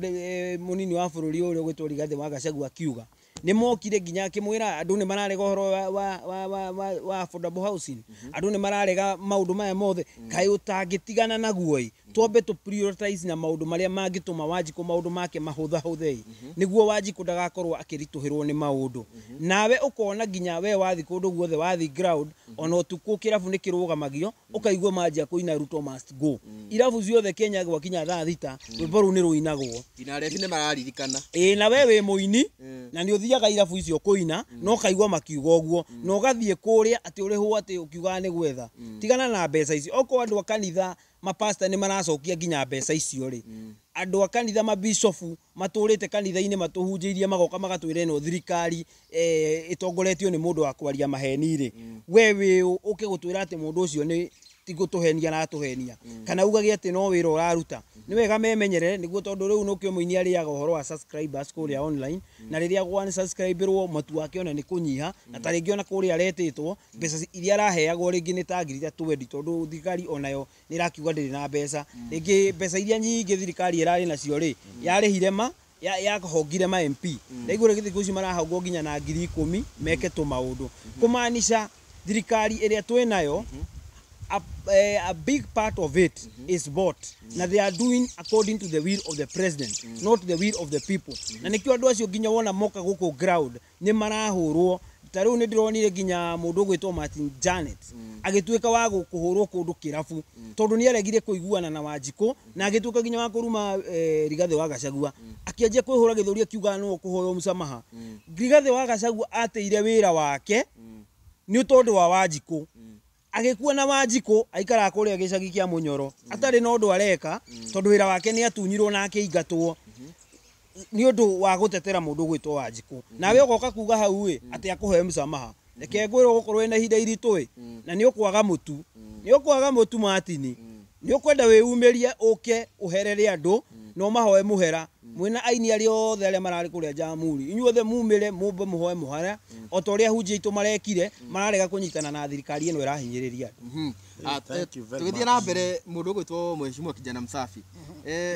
mũnini wa bũrũri ũrĩa ũgwĩtwo Rigathĩ wa Gachagua akiuga nĩ mokire nginya akĩmwĩra andũ nĩ mararega ũhoro wa affordable housing, andũ nĩ mararega maũndũ maya mothe, kaĩ ũtangĩtigana naguo ĩ, twambe tũ prioritize na maũndũ marĩa mangĩtũma Wanjikũ maũndũ make mahũthahũthe ĩ, nĩguo Wanjikũ ndagakorwo akĩritũhĩrwo nĩ maũndũ. Nawe ũkona nginya we wathi kũndũ guothe, wathi ground, ona ũtukũ kĩrabu nĩ kĩrũgamagio, ũkaigua manjia kũina "Ruto must go". Irabu ciothe Kenya gwakinya thaa 6 rwĩmbo rũu nĩ rũinagwo. Nginya arebi nĩ mararirikana. Ĩĩ, na we wĩ mũini na nĩ ũthiaga irabu icio kũina, no ũkaigua makiuga ũguo, na ũgathiĩ kũrĩa atĩ ũrĩhwo atĩ ũkiugaga nĩ gwetha. Tigana na mbeca icio. Okorwo andũ a kanitha mapasta nĩ maracokia nginya mbeca icio rĩ, andũ a kanitha mabishofu matũrĩte kanitha-inĩ matũhunjĩirie, magoka magatwĩra ĩno thirikari ĩtongoretio nĩ mũndũ wa kwaria maheni rĩ, we wĩ ũ ũke gũtwĩra atĩ mũndũ ũcio nĩ ti gũtũhenia aratũhenia, kana ugage atĩ no wĩra ũraruta? Nĩ wega memenyerere nĩguo, tondũ rĩu nũkĩo mũini arĩaga ũhoro wa subscribers kũrĩa online, na rĩrĩa gwa subscriberwo matu wake ona nĩ kũnyiha, na ta rĩngĩ ona kũrĩa aretĩtwo mbeca iria araheagwo rĩngĩ nĩ ta ngiri ta 20, tondũ thirikari onayo nĩ ĩrakiuga ndĩrĩ na mbeca. Rĩngĩ mbeca iria nyingĩ thirikari ĩrarĩ nacio rĩ, yarĩhire ma yahongire ma MP. Ndaigua rĩngĩ thikũ ici marahongwo nginya na 10,000 meke tũmaũndũ, kũmaanisha thirikari ĩrĩa twĩnayo a big part of it is bought, na they are doing according to the will of the president, not the will of the people. Na nĩkĩo andũ acio nginya wona moka gũkũ ground nĩ marahũrwo. Ta rĩu nĩ ndĩronire nginya mũndũ ũgwĩtwo Martin Janet agĩtuĩka wa kũhũrwo kũndũ kĩrabu tondũ nĩ aregire kũiguana na Wanjikũ, na agĩtuĩka nginya wa kũruma Rigathĩ wa Gachagua, akĩanjia kwĩhũra gĩthũri akiuga nĩwe ũkũhoywo msamaha. Rigathĩ wa Gachagua ateire wĩra wake nĩ tondũ wa Wanjikũ, agĩkua na Wanjikũ aikaraga kũrĩa gĩcagi kĩa Mũnyoro atarĩ na ũndũ areka, tondũ wĩra wake nĩ atunyirwo na akĩingatwo nĩ ũndũ wa gũtetera mũndũ ũgwĩtwo Wanjikũ. Nawe ũgoka kuga hau ĩ atĩ akũhe msamaha. Reke ngwĩrwo gũkorwo wĩna ihinda iritũ ĩ, na nĩ ũkwaga mũtu, nĩ ũkwaga mũtu Martin, nĩ ũkwenda wĩumĩrie ũke ũherere andũ na ũmahoe mũhera mwĩna aini arĩa othe arĩa mararĩ kũrĩa Jamhuri, inyuothe mumĩre mumbe mũhoe mũhera o ta ũrĩa hunjia aitũ marekire, mararega kũnyitana na thirikari ĩno ĩrahinyĩrĩria andũ. Thank you very Tũgĩthiĩ much. na mbere, mũndũ ũgwĩtwo Mheshimiwa Kijana Msafi,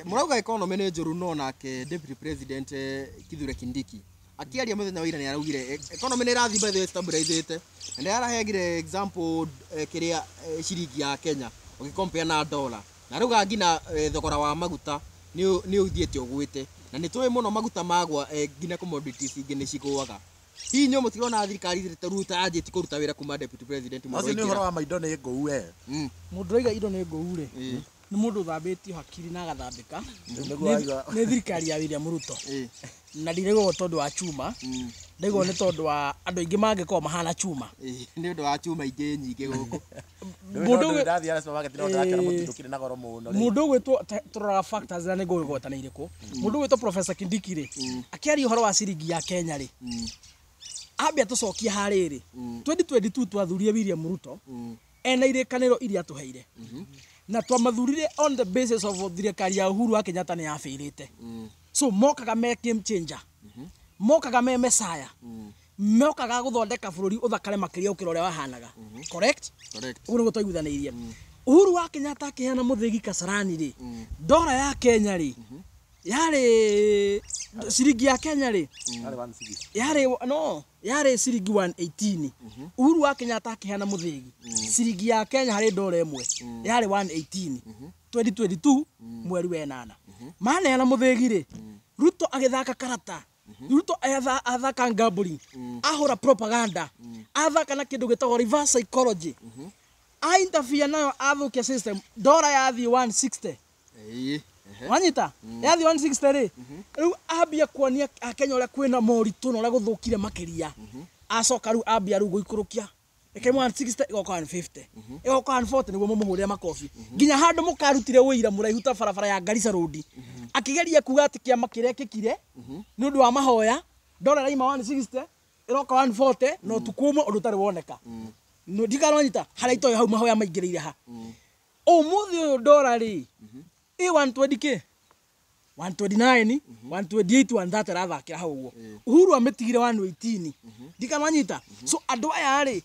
mũrauga economy nĩ njũru, no nake Deputy President Kithure Kindiki akĩaria mũthenya wa ira nĩ araugire economy nĩ ĩrathiĩ by the way stabilizĩte, na nĩ araheagire example kĩrĩa ciringi ya Kenya ũgĩcompare na dollar, na rauga nginya thogora wa maguta nĩ ũthiĩte ũgwĩte, na nĩ tũĩ mũno maguta magwa nginya commodities ingĩ nĩ cigũaga. Hihi inyuĩ mũtirona thirikari rĩu ta yanjĩtie kũruta wĩra kuma Deputy President Acio nĩ ũhoro wa maindo nĩ ngũu we. Mũndũ ũraiga indo nĩ ngũu rĩ, nĩ mũndũ ũthambĩtio hakiri na agathambĩka Nĩguo waigua. Nĩ thirikari ya William Ruto, na ndiraigua tondũ wa chuma, ndaigua nĩ tondũ wa andũ aingĩ mangĩkorwo mahana chuma. Nĩ ũndũ wa chuma ingĩ nyingĩ gũkũ. Mũndũ Ndathiaga supermarket no ndĩrakĩona mũtu ndũkĩrĩ na goro mũno rĩ. Mũndũ ũgwĩtwo tũroraga factors na nĩngũĩ gweta nĩ irĩkũ. Mũndũ ũgwĩtwo Professor Kindiki rĩ, akĩaria ũhoro wa ciringi ya Kenya rĩ, ambia tũcokie harĩrĩ 2022 twathurire William Ruto ena irĩkanĩro iria atũheire, na twamathurire on the basis of thirikari ya Uhuru wa Kenyatta nĩ yabĩrĩte. So mokaga me game changer, mokaga me messiah, mokaga gũthondeka bũrũri ũthakare makĩria gũkĩra ũrĩa wahanaga, correct? Correct. Ũguo nĩguo twaiguithanĩirie. Uhuru wa Kenyatta akĩheana mũthĩgi Kasarani rĩ, ndora ya Kenya rĩ, yarĩ ciringi ya Kenya rĩ, Yarĩ 160. yarĩ no yarĩ ciringi 118. Uhuru wa Kenyatta akĩheana mũthĩgi, ciringi ya Kenya harĩ ndora ĩmwe yarĩ 118 2022 mweri wa ĩnana. Maneana mũthĩgi rĩ, Ruto agĩthaka karata, Ruto athaka gambling, ahũra propaganda, athaka na kĩndũ gĩtagwo reverse psychology, a interfere nayo, athũkia system, ndora yathiĩ 160. Wanyita yathiĩ 160 rĩ, rĩu ambia kuonia akenya ũrĩa kwĩna moritũ na ũrĩa gũthũkire makĩria. Acoka rĩu ambia rĩu gũikũrũkia ĩkaima 160 ĩgoka 150 ĩgoka 140 nĩguo mũmũhũrĩre makobi, nginya handũ mũkarutire ũira mũraihu ta barabara ya Garissa Road, akĩgeria kuga atĩ kĩama kĩrekĩkire nĩ ũndũ wa mahoya, ndora ĩraima 160 ĩroka 140 na ũtukũ ũmwe, ũndũ ũtarĩ woneka. Ndikarwanyita harĩa itoĩ hau mahoya maingĩrĩire ha. Ũmũthĩ ũyũ ndora rĩ ĩ 120 k 129 128 130 arathakĩra hau ũguo. Uhuru amĩtigire 118, ndikamanyita. So andũ aya rĩ,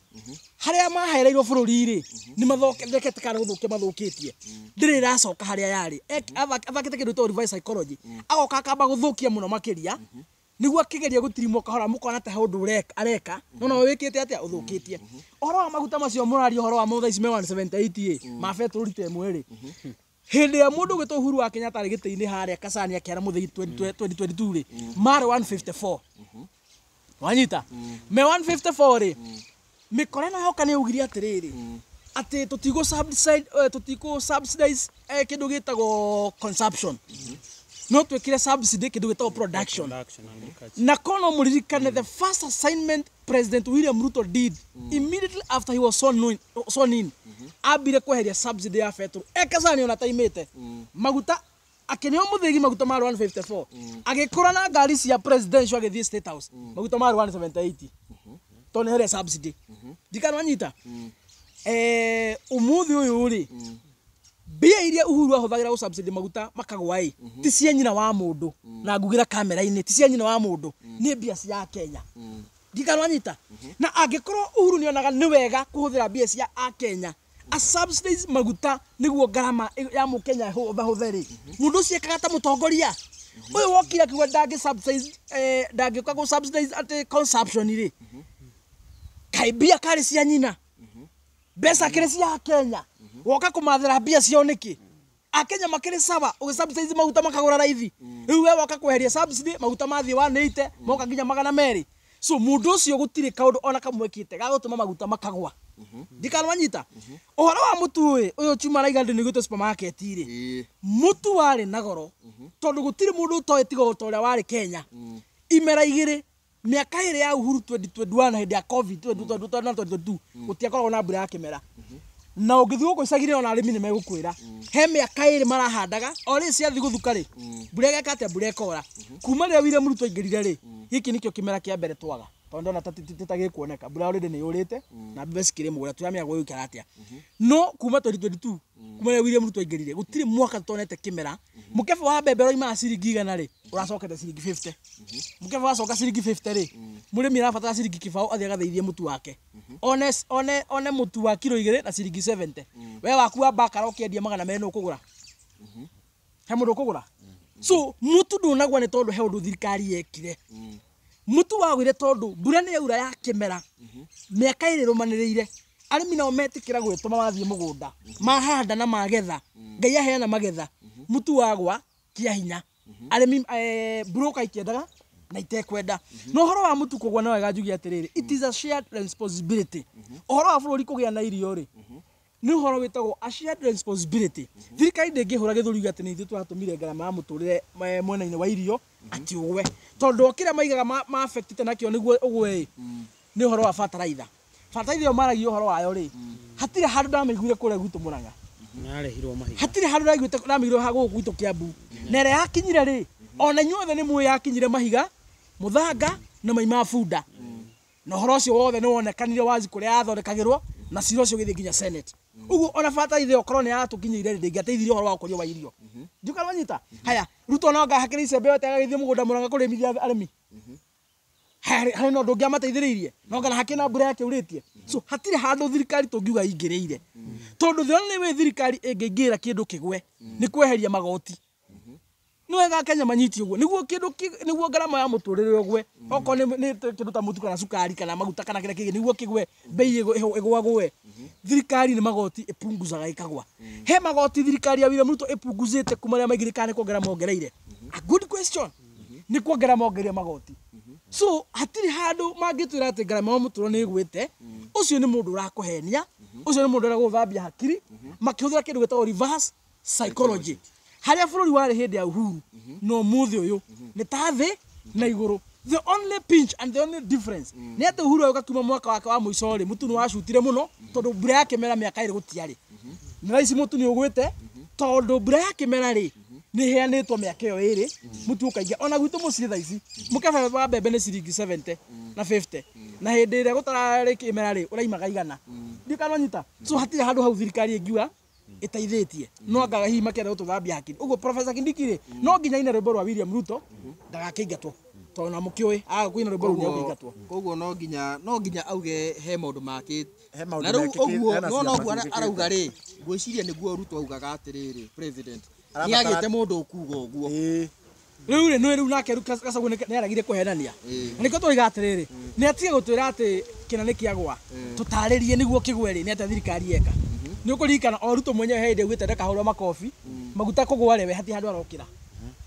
harĩa mahereirwo bũrũri rĩ, nĩ mathondekete kana gũthũkia mathũkĩtie, ndĩrĩ ĩracoka harĩa yarĩ. Athakĩte kĩndũ gĩtagwo reverse psychology, agoka akamba gũthũkia mũno makĩria nĩguo akĩgeria gũtirimwo kahora, mũkona ta he ũndũ areka, no no wĩkĩte atĩa, ũthũkĩtie. Ũhoro wa maguta macio mũraria ũhoro wa thaa ici me 178 ĩ ma betũrũ rita ĩmwe rĩ, hĩndĩ ĩrĩa mũndũ ũgwĩtwo Uhuru wa Kenyatta arĩ gĩtĩ-inĩ harĩa Kasarani akĩara mũthĩgi 2022 rĩ, marĩ 154. Wanyita me 154 rĩ, mĩkora ĩno yoka nĩ yaugire atĩrĩrĩ, atĩ tũtigũ subsidize kĩndũ gĩtagwo consumption, no twĩkĩre subsidy kĩndũ gĩtagwo production. Production, agriculture. Na kono mũririkane the first assignment President William Ruto did immediately after he was sworn in, ambire kweheria subsidy ya betũrũ ekasani ona taimĩte maguta, akĩneo mũthĩgi maguta marĩ 154, agĩkũra na ngari cia presidential agĩthiĩ State House, maguta marĩ 178 tondũ nĩ heria subsidy. Ndikanwanyita ũmũthĩ ũyũ rĩ, mbia iria Uhuru ahũthagĩra gũ maguta makagwa ĩ ti cia nyina wa mũndũ, na ngugĩra kamera-inĩ ti cia nyina wa mũndũ, nĩ mbia cia Kenya. Ndikanwanyita na angĩkorwo Uhuru nĩonaga nĩ wega kũhũthĩra mbia cia akenya a subsidize maguta nĩguo ngarama ya mũkenya hũthahũthe rĩ, mũndũ ũcio ekaga ta mũtongoria ũyũ wokire akiuga ndangĩ subsidize, ndangĩũka gũ subsidize atĩ consumption rĩ, kaĩ mbia karĩ cia nyina, mbeca kĩrĩ cia Kenya, woka kũmathĩra mbia ciao nĩkĩ? Akenya makĩrĩ sawa ũgĩ subsidize maguta makagũra raithi, rĩu we woka kweheria subsidy maguta mathiĩ 180 moka nginya 200. So mũndũ ũcio gũtirĩ kaũndũ ona kamwe ekĩte ga gũtũma maguta makagwa. Ndikanwanyita ũhoro wa mũtu ĩ ũyũ chuma araiga ndĩ nĩgwĩtwo supermarket rĩ, mũtu warĩ na goro tondũ gũtirĩ mũndũ ũtoĩ tiga o ta ũrĩa warĩ Kenya imera igĩrĩ mĩaka ĩrĩ ya Uhuru 2021 hĩndĩ ya COVID 2021 na 2022 gũtiakoragwo na mbura ya kĩmera, na ũngĩthiĩ gũkũ icagi-inĩ ona arĩmi nĩ megũkwĩra he mĩaka ĩrĩ marahandaga o rĩ ciathiĩ gũthuka rĩ mbura ĩgeka atĩa, mbura ĩkora. Kuma rĩrĩa William Ruto aingĩrire rĩ, gĩkĩ nĩkĩo kĩmera kĩa mbere twaga tondũ ndona ta tĩtagĩkuoneka mbura already nĩ yũrĩte na mbembe cikĩrĩ mũgũnda tũramenya gũgũikara atĩa. No kuma 2022 kuma rĩrĩa William Ruto aingĩrire gũtirĩ mwaka tũtonete kĩmera mũkebe wa mbembe ũroimaga ciringi 100 rĩ ũracokete ciringi 50, mũkebe wacoka ciringi 50 rĩ mũrĩmi arabatara ciringi kĩbaũ athiĩ agathĩithie mũtu wake one one one mũtu wa kiro 2 na ciringi 70, we waku wa bakara ũkĩendia 200 nĩ ũkũgũra, he mũndũ ũkũgũra. So mũtu ndũnagwa nĩ tondũ he ũndũ thirikari yekire, mũtu wagwire tondũ mbura nĩ yaura ya kĩmera mĩaka ĩrĩ ĩrũmanĩrĩire, arĩmi nao metĩkĩra gwĩtũma mathiĩ mũgũnda mahanda na magetha, Ngai aheana magetha, mũtu wagwa kĩa hinya arĩmi broker ikĩendaga na itekwenda. No ũhoro wa mũtu kũgwa no wega njuge atĩrĩrĩ, it is a shared responsibility. Ũhoro wa bũrũri kũgĩa na irio rĩ nĩ ũhoro wĩtagwo a shared responsibility. Thirikari ndĩngĩhũra gĩthũri yuge atĩ nĩ ithuĩ tũratũmire ngarama ya mũtũrĩre mwena-inĩ wa irio atĩ ũgwe, tondũ o kĩrĩa maigaga ma affectĩte nakĩo nĩguo ũgwe ĩ nĩ ũhoro wa bataraitha. Bataraitha ĩyo maragia ũhoro wayo rĩ, hatirĩ handũ ndamĩiguire kũrĩa gwitũ Mũrang'a, Narehirwo mahiga. hatirĩ handũ ndaiguĩte ndamĩiguire ha gũkũ gwitũ Kiambu, na ĩrĩa yakinyire rĩ ona inyuothe nĩ mũĩ yakinyire mahiga mũthanga na mai ma bunda, na ũhoro ũcio wothe nĩ wonekanire wazi kũrĩa yathondekagĩrwo na cira ũcio ũgĩthiĩ nginya Senate. Ũguo ona bataraitha ĩyo korwo nĩ yatũkinyĩire rĩ ndĩngĩateithirie ũhoro wa ũkũria wa irio. Ndiũĩ wanyita. Haya, Ruto no anga hakĩrĩ icembe yote agagĩthiĩ mũgũnda Mũrang'a kũrĩmithia arĩmi, harĩ na ũndũ ũngĩ amateithĩrĩirie no kana hakĩrĩ na mbura yakĩurĩtie. So hatirĩ handũ thirikari tũngiuga ingĩrĩire, tondũ the only way thirikari ĩngĩingĩra kĩndũ kĩgwe nĩ kweheria magoti. Nĩ wega Kenya manyiti ũguo nĩguo kĩndũ nĩguo ngarama ya mũtũrĩre ũgwe, okorwo nĩ kĩndũ ta mũtu kana cukari kana maguta kana kĩrĩa kĩngĩ nĩguo kĩgwe bei ĩgwagwe. Thirikari nĩ magoti ĩpunguzaga ĩkagwa. He magoti thirikari ya William Ruto ĩpunguzĩte kuma rĩrĩa maingĩrire kana nĩ kuongerera mongereire? A good question. Nĩ kuongerera mongereire magoti. So hatirĩ handũ mangĩtwĩra atĩ ngarama ya mũtũrĩre nĩ ĩgwĩte, ũcio nĩ mũndũ ũrakũhenia, ũcio nĩ mũndũ ũrenda gũgũthambia hakiri makĩhũthĩra kĩndũ gĩtagwo reverse psychology. Harĩa bũrũri warĩ hĩndĩ ya Uhuru na ũmũthĩ ũyũ nĩ ta thĩ na igũrũ. The only pinch and the only difference nĩ atĩ Uhuru agĩũka kuma mwaka wake wa mũico rĩ, mũtu nĩ wacutire mũno tondũ mbura ya kĩmera mĩaka ĩrĩ gũtiarĩ. Na thaa ici mũtu nĩ ũgwĩte tondũ mbura ya kĩmera rĩ nĩ ĩheanĩtwo mĩaka ĩyo ĩrĩ, mũtu ũkaingĩra. Ona gwitũ mũciĩ thaa ici mũkebe wa mbembe nĩ ciringi 70 na 50, na hĩndĩ ĩrĩa gũtararĩ kĩmera rĩ ũraimaga 100. Ndiũĩ kana wanyita. So hatirĩ handũ hau thirikari ĩngiuga ĩteithĩtie, no anga hihi makĩenda gũtũthambia hakiri. Ũguo Professor Kindiki rĩ no nginya aine rwĩmbo rwa William Ruto ndagakĩingatwo, tondũ na mũkĩũĩ aga kũina rwĩmbo rũu nĩekũingatwo. Koguo no nginya auge he maũndũ makĩ He maũndũ na rĩu mekĩkĩte, ũguo hena no ciama noguo ciĩkĩkĩte. arauga rĩ, ngwĩciria nĩguo Ruto augaga atĩrĩrĩ president nĩ Arabatara- agĩte mũndũ ũkuga ũguo. Rĩu rĩ nĩ rĩu nake rĩu Gachagua nĩ aragire kũhenania, na nĩkĩo tũroiga atĩrĩrĩ nĩ atige gũtwĩra atĩ kĩna nĩ kĩagwa, tũtarĩrie nĩguo kĩgwe rĩ nĩ atĩa thirikari yeka. Nĩ ũkũririkana o Ruto mwenyewe he hĩndĩ augĩte ndakahũrwo makobi maguta kũgwa rĩ we hatirĩ handũ arokĩra.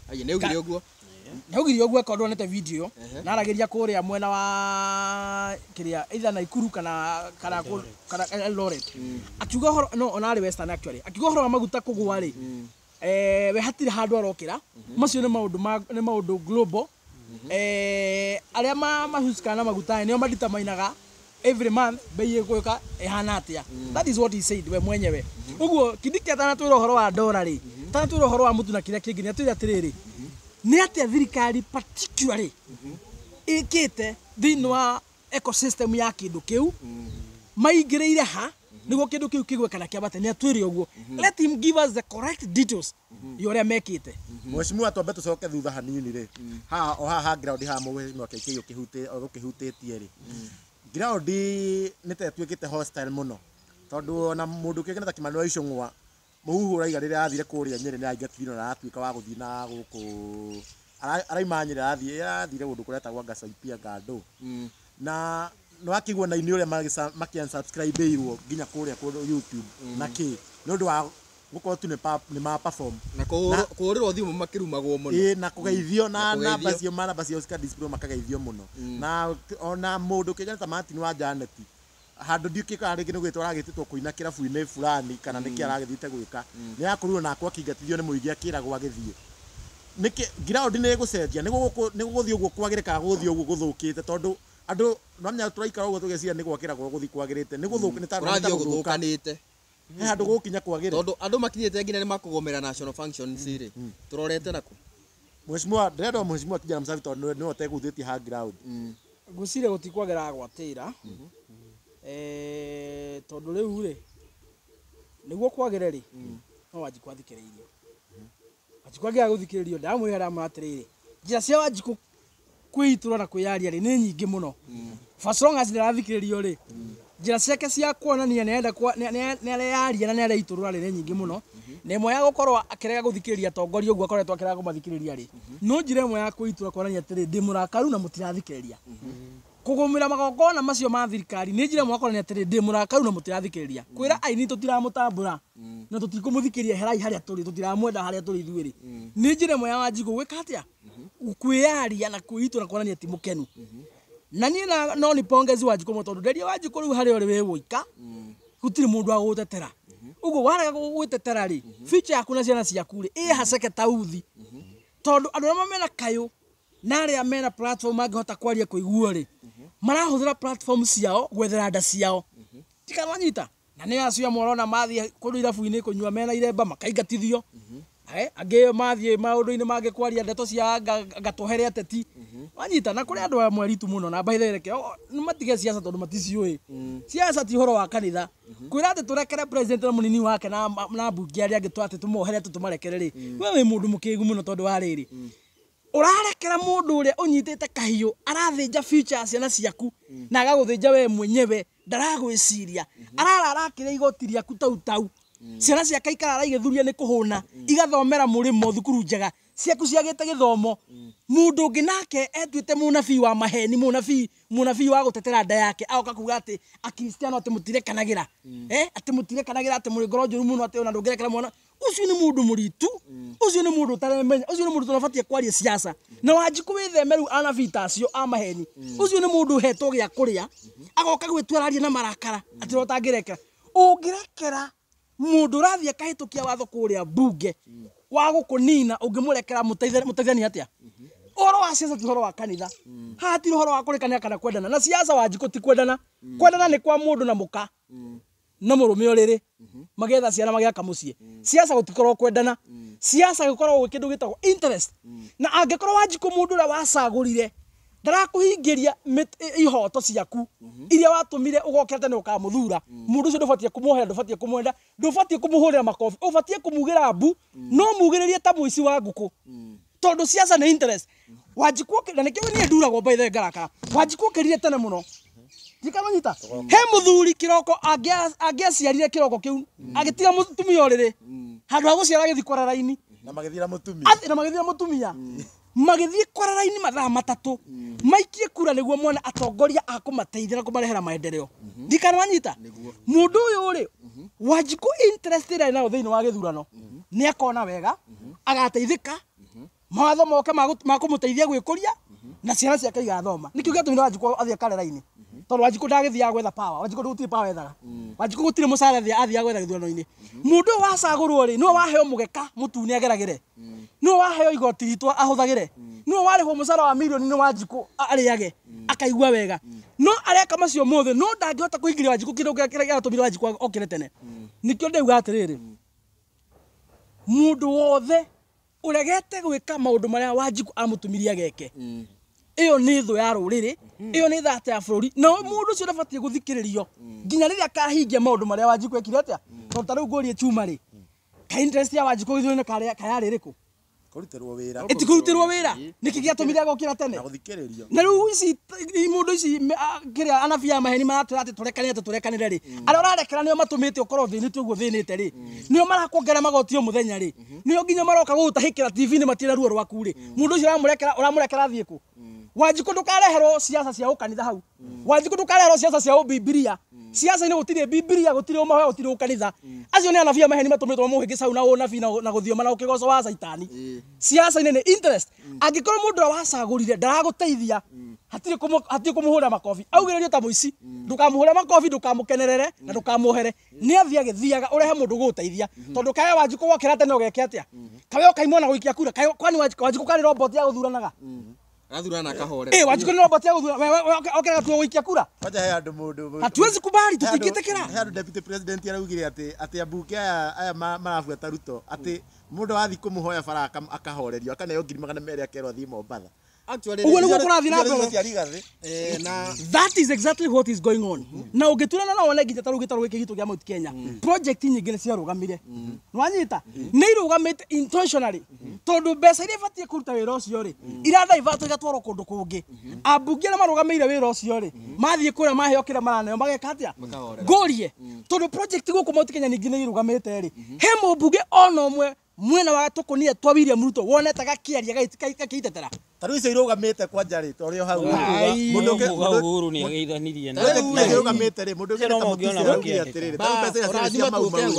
Aya nĩ augire ũguo. Nĩaugire ũguo akorwo ndwonete video ĩyo, na aragĩria kũrĩa mwena wa kĩrĩa either Naikuru kana kana Eldoret, akiuga ũhoro no ona arĩ Western actually, akiuga ũhoro wa maguta kũgwa rĩ we hatirĩ handũ arokĩra. Macio nĩ maũndũ nĩ maũndũ global, arĩa mahusikaga na maguta nĩo maditamainaga every month bei ĩgwĩka ĩhana atĩa. That is what he said we mwenyewe. Ũguo Kindiki atanatwĩra ũhoro wa ndora rĩ, atanatwĩra ũhoro wa mũtu na kĩrĩa kĩngĩ, nĩ atwĩre atĩrĩrĩ nĩ atĩa thirikari particularly ĩkĩte thĩinĩ wa ecosystem ya kĩndũ kĩu maingĩrĩire ha nĩguo kĩndũ kĩu kĩgwe kana kĩambate. Nĩ atwĩre ũguo, let him give us the correct details ya ũrĩa mekĩte. Mheshimiwa, twambe tũcoke thutha hanini rĩ, haha o haha ground haha mheshimiwa KK ũkĩhutĩtie rĩ, ground nĩ ta ĩtuĩkĩte hostile mũno, tondũ ona mũndũ ũkĩgena ta Kimani wa Ichung'wa mũhuhu ũraiga rĩrĩa arathire kũrĩa Nyĩrĩ nĩ aingatirwo na aratuĩka wa gũthiĩ na gũkũ araima Nyĩrĩ arathire kũndũ kũretagwo Ngacoipia Ngandũ, na nĩ wakĩigua na inĩ ũrĩa makĩ-unsubscribe-irwo nginya kũrĩa kũndũ YouTube na kĩ nĩ ũndũ wa Gũkorwo tu nĩ ma perform. Na kũhũrĩrwo thimũ makĩrumagwo mũno. Ĩĩ, na kũgeithio na Na kũgeithio. namba cio ma namba cio cika display makageithio mũno. Na ona mũndũ kĩngĩ ta Martin wa Janet handũ ndiũkĩ kana rĩngĩ nĩ gwĩtwo aragĩtĩtwo kũina kĩrabu-inĩ fulani kana nĩkĩ aragĩthiĩte gwĩka, nĩ akorirwo nako akĩingatithio nĩ mũingĩ akĩragwo agĩthiĩ. Nĩkĩ ground nĩ ĩgũcenjia, nĩ gũgũthiĩ ũguo kwagĩre kana gũgũthiĩ ũguo gũthũkĩte, tondũ andũ nomenya tũraikara ũguo tũgeciria nĩ gwakĩragwo gũthiĩ kwagĩrĩte, nĩ gũthũka, nĩ ta Kũrathiĩ o gũthũka. gũthũkanĩte. He handũ gũgũkinya kwagĩre. Tondũ andũ makinyĩte nginya nĩ makũgomera national functions rĩ, tũrorete nakũ? Mheshimiwa, ndĩrenda mheshimiwa Kijana Msafi tondũ nĩwe ũtegũthĩtie ha ground. Ngwĩciria gũtikwagĩra gwatĩra, tondũ rĩu rĩ nĩguo kwagĩre rĩ, no Wanjikũ athikĩrĩirio. Wanjikũ angĩaga gũthikĩrĩrio, ndamwĩra ndamwĩra atĩrĩrĩ, njĩra cia Wanjikũ kwĩitũra na kwĩyaria rĩ nĩ nyingĩ mũno. For as long as ndarathikĩrĩrio rĩ, njĩra ciake cia kuonania nĩarenda nĩareyaria na nĩareitũrũra rĩ nĩ nyingĩ mũno. Na ĩmwe ya gũkorwo akĩrega gũthikĩrĩria atongoria ũguo akoretwo akĩrega kũmathikĩrĩria rĩ, no njĩra ĩmwe ya kwĩitũra kuonania atĩrĩ, ndĩ mũrakaru na mũtirathikĩrĩria. Kũgũmĩra magongona macio ma thirikari nĩ njĩra ĩmwe ya kuonania atĩrĩ, ndĩ mũrakaru na mũtirathikĩrĩria. Kwĩra aini tũtiramũtambũra na tũtikũmũthikĩrĩria, herai harĩa tũrĩ, tũtiramwenda harĩa tũrĩ ithuĩ rĩ, nĩ njĩra ĩmwe ya Wanjikũ gwĩka atĩa? Kwĩyaria na kwĩitũra kuonania ti mũkenu. Na niĩ no nĩ pongezi Wanjikũ mũno, tondũ nderia Wanjikũ rĩu harĩa ũrĩ wĩ woika, gũtirĩ mũndũ wa gũgũtetera. Ũguo warega gwĩtetera rĩ, future yaku na ciana ciaku rĩ ĩ haceke ta uthi. Tondũ andũ arĩa mena kayũ na arĩa mena platform mangĩhota kwaria kũiguo rĩ, marahũthĩra platform ciao gwethera nda ciao. Tikananyita. Na nĩ acio amwe ũrona mathiĩ kũndũ irabu-inĩ kũnyua mena iremba makaingatithio. Angĩ mathiĩ maũndũ-inĩ mangĩ kwaria ndeto cia ngatũhere ateti. Wanyita, na kũrĩ andũ amwe aritũ mũno na by the way reke nĩ matige siasa tondũ maticiũĩ. Siasa ti ũhoro wa kanitha. Kwĩra atĩ tũrekere president na mũnini wake na mbunge arĩa angĩ atĩ tũmohere atĩ tũmarekere rĩ, we wĩ mũndũ mũkĩgu mũno tondũ wa rĩrĩ. Ũrarekera mũndũ ũrĩa ũnyitĩte kahiũ arathĩnja future ya ciana ciaku na agagũthĩnja we mwenyewe, ndaragwĩciria, arara arakĩrĩa igoti rĩaku tau tau. Ciana ciake ikarara igĩthuria nĩ kũhũna, igathomera mũrĩmo thukuru njega, ciaku ciagĩte gĩthomo. Mũndũ ũngĩ nake etuĩte mũnabii wa maheni, mũnabii wa gũtetera nda yake, agoka kuga atĩ akristiano atĩ mũtirekanagĩra. Atĩ mũtirekanagĩra, atĩ mũrĩ ngoro njũru mũno, atĩ ona ndũngĩrekera mwana. Ũcio nĩ mũndũ mũritu, ũcio nĩ mũndũ ũtaremenya, ũcio nĩ mũndũ tũnabatiĩ kwaria siasa. Na Wanjikũ wĩtheme rĩu anabii ta acio a maheni. Ũcio nĩ mũndũ ũhetwo gĩa kũrĩa, agoka gwĩtua araria na marakara, atĩ ũrĩa ũtangĩrekera. Ũngĩrekera mũndũ ũrathiĩ akahĩtũkia watho kũrĩa mbunge wa gũkũnina, ũngĩmũrekera mũteithani atĩa? Ũhoro wa siasa ti ũhoro wa kanitha. Haha ti ũhoro wa kũrekania kana kwendana. Na siasa Wanjikũ ti kwendana. Kwendana nĩ kwa mũndũ na mũka na mũrũme ũrĩrĩ, magetha ciana magĩaka mũciĩ. Siasa gũtikoragwo kwendana. Siasa gũkoragwo gwĩ kĩndũ gĩtagwo interest. Na angĩkorwo Wanjikũ mũndũ ũrĩa wacagũrire ndarakũhingĩria ihoto ciaku iria watũmire ũgokĩra tene ũkamũthura, mũndũ ũcio ndũbatiĩ kũmuohera, ndũbatiĩ kũmwenda, ndũbatiĩ kũmũhũrĩra makobi, ũbatiĩ kũmugĩra mbu, no mugĩrĩrie ta mũici wa ngũkũ. Tondũ siasa nĩ interest. Wanjikũ na nĩkĩo niĩ nduragwo by the way ngarakara. Wanjikũ okĩrire tene mũno. Ndikamanyita. He mũthuri kĩroko angĩaciarire kĩroko kĩu, agĩtiga mũtumia ũrĩrĩ, handũ ha gũciara agĩthiĩ kwara raini. Na magĩthiĩ na mũtumia. Na magĩthiĩ na mũtumia. Magĩthiĩ kwara raini mathaa matatũ, maikie kura nĩguo mone atongoria a kũmateithia na kũmarehera maendeleo. Ndikanamanyita. Mũndũ ũyũ rĩ, Wanjikũ interest ĩrĩa arĩ nayo thĩinĩ wa gĩthurano, nĩ akona wega, agateithĩka, mawatho moke ma kũmũteithia gwĩkũria, na ciana ciake igathoma. Nĩkĩo gĩatũmire Wanjikũ athiĩ akare raini. Tondũ Wanjikũ ndagĩthiaga gwetha power, Wanjikũ gũtirĩ power ethaga. Wanjikũ gũtirĩ mũcara athiaga gwetha gĩthurano-inĩ. Mũndũ ũyũ wacagũrwo rĩ, nĩwe waheo mũgeka mũtune ageragĩre. Nĩwe waheo igoti ritũ ahũthagĩre. Nĩwe warĩhwo mũcara wa mirioni nĩ Wanjikũ arĩage, akaigua wega. No areka macio mothe, no ndangĩhota kũingĩria Wanjikũ kĩndũ kĩrĩa gĩatũmire Wanjikũ okĩre tene. Nĩkĩo ndĩuga atĩrĩrĩ, mũndũ wothe ũregete gwĩka maũndũ marĩa Wanjikũ amũtũmirie ageke, ĩyo nĩ thũ ya rũrĩrĩ, ĩyo nĩ thata ya bũrũri, na mũndũ ũcio ndabatiĩ gũthikĩrĩrio nginya rĩrĩa akahingia maũndũ marĩa Wanjikũ ekire atĩa. Tondũ ta rĩu ngũrie Chuma rĩ, ka interest ya Wanjikũ gĩthurano-inĩ kayarĩ ĩrĩkũ? Kũrutĩrwo wĩra. Ĩtikũrutĩrwo wĩra. Nĩkĩ gĩatũmire agokĩra tene? Na gũthikĩrĩrio. Na rĩu ici mũndũ ici kĩrĩa anabii a maheni maratwĩra atĩ tũrekane atĩ tũrekanĩre rĩ, arĩa ũrarekera nĩo matũmĩte ũkorwo thĩnĩte ũguo thĩnĩte rĩ, nĩo marakuongerera magoti o mũthenya rĩ, nĩo nginya maroka gũgũtahĩkĩra TV-inĩ matirĩ ruo rwaku rĩ, mũndũ ũcio ũramũrekera athiĩ kũ? Wanjikũ ndũkareherwo siasa cia ũkanitha hau. Wanjikũ ndũkareherwo siasa cia ũbibiria. Ciaca-inĩ gũtirĩ Bibilia, gũtirĩ ũmahoya, gũtirĩ ũkanitha. Acio nĩ anabii a maheni matũmĩtwo mũhĩngĩca hau na ũnabii na gũthioma na ũkĩgoco wa caitani. Ciaca-inĩ nĩ interest. Angĩkorwo mũndũ ũrĩa wacagũrire ndaragũteithia, hatirĩ kũmũhũra makobi. Augĩrĩrio ta mũici, ndũkamũhũre makobi, ndũkamũkenerere na ndũkamuohere. Nĩ athiĩ agĩthiaga ũrehe mũndũ ũgũgũteithia. Tondũ kae Wanjikũ wokĩra tene ũgeke atĩa? Kawe ũkaimwo na gũikia kura? Kae kwani Wanjikũ karĩ robot ya gũthuranaga? Arathurana akahorera. Wanjikũ nĩ robot ya gũthurana. We okĩraga tu gũikia kura? Kwanja he andũ mũndũ. Hatuwezi kubali, tutingĩtĩkĩra. He andũ deputy president araugire atĩ ambunge aya marabuata Ruto atĩ mũndũ athiĩ kũmũhoya bara akahorerio akaneo 200,000 akerwo athiĩ Mombatha. Actually, Ũguo nĩguo kũrathiĩ na mbere. That is exactly what is going on. Na ũngĩturana no wone nginya ta rĩu gĩtarũ gĩkĩ gitũ kĩa Mount Kenya. Project nyingĩ nĩ ciarũgamire. Nĩwanyita? Nĩ irũgamĩte intentionally. Tondũ mbeca iria ibatiĩ kũruta wĩra ũcio rĩ, iradaivatwo igatwarwo kũndũ kũngĩ. Ambunge arĩa marũgamĩire wĩra ũcio rĩ, mathiĩ kũrĩa maheo kĩrĩa maraneo mageka atĩa? Ngũrie. Tondũ project gũkũ Mount Kenya ningĩ nĩ irũgamĩte rĩ, he mũmbunge ona ũmwe mwena wa tũkũnia twa William Ruto wonete gakĩaria gakĩitetera. Ta rĩu icio irũgamĩte kwanja rĩ, ta ũrĩa hau. Mũndũ ũngĩ Uhuru nĩ ageithanirie na. Irũgamĩte rĩ, mũndũ ũngĩ ta Mutuse araugire atĩrĩrĩ, ta rĩu mbeca iria ciarĩ cia Mau Mau rĩ,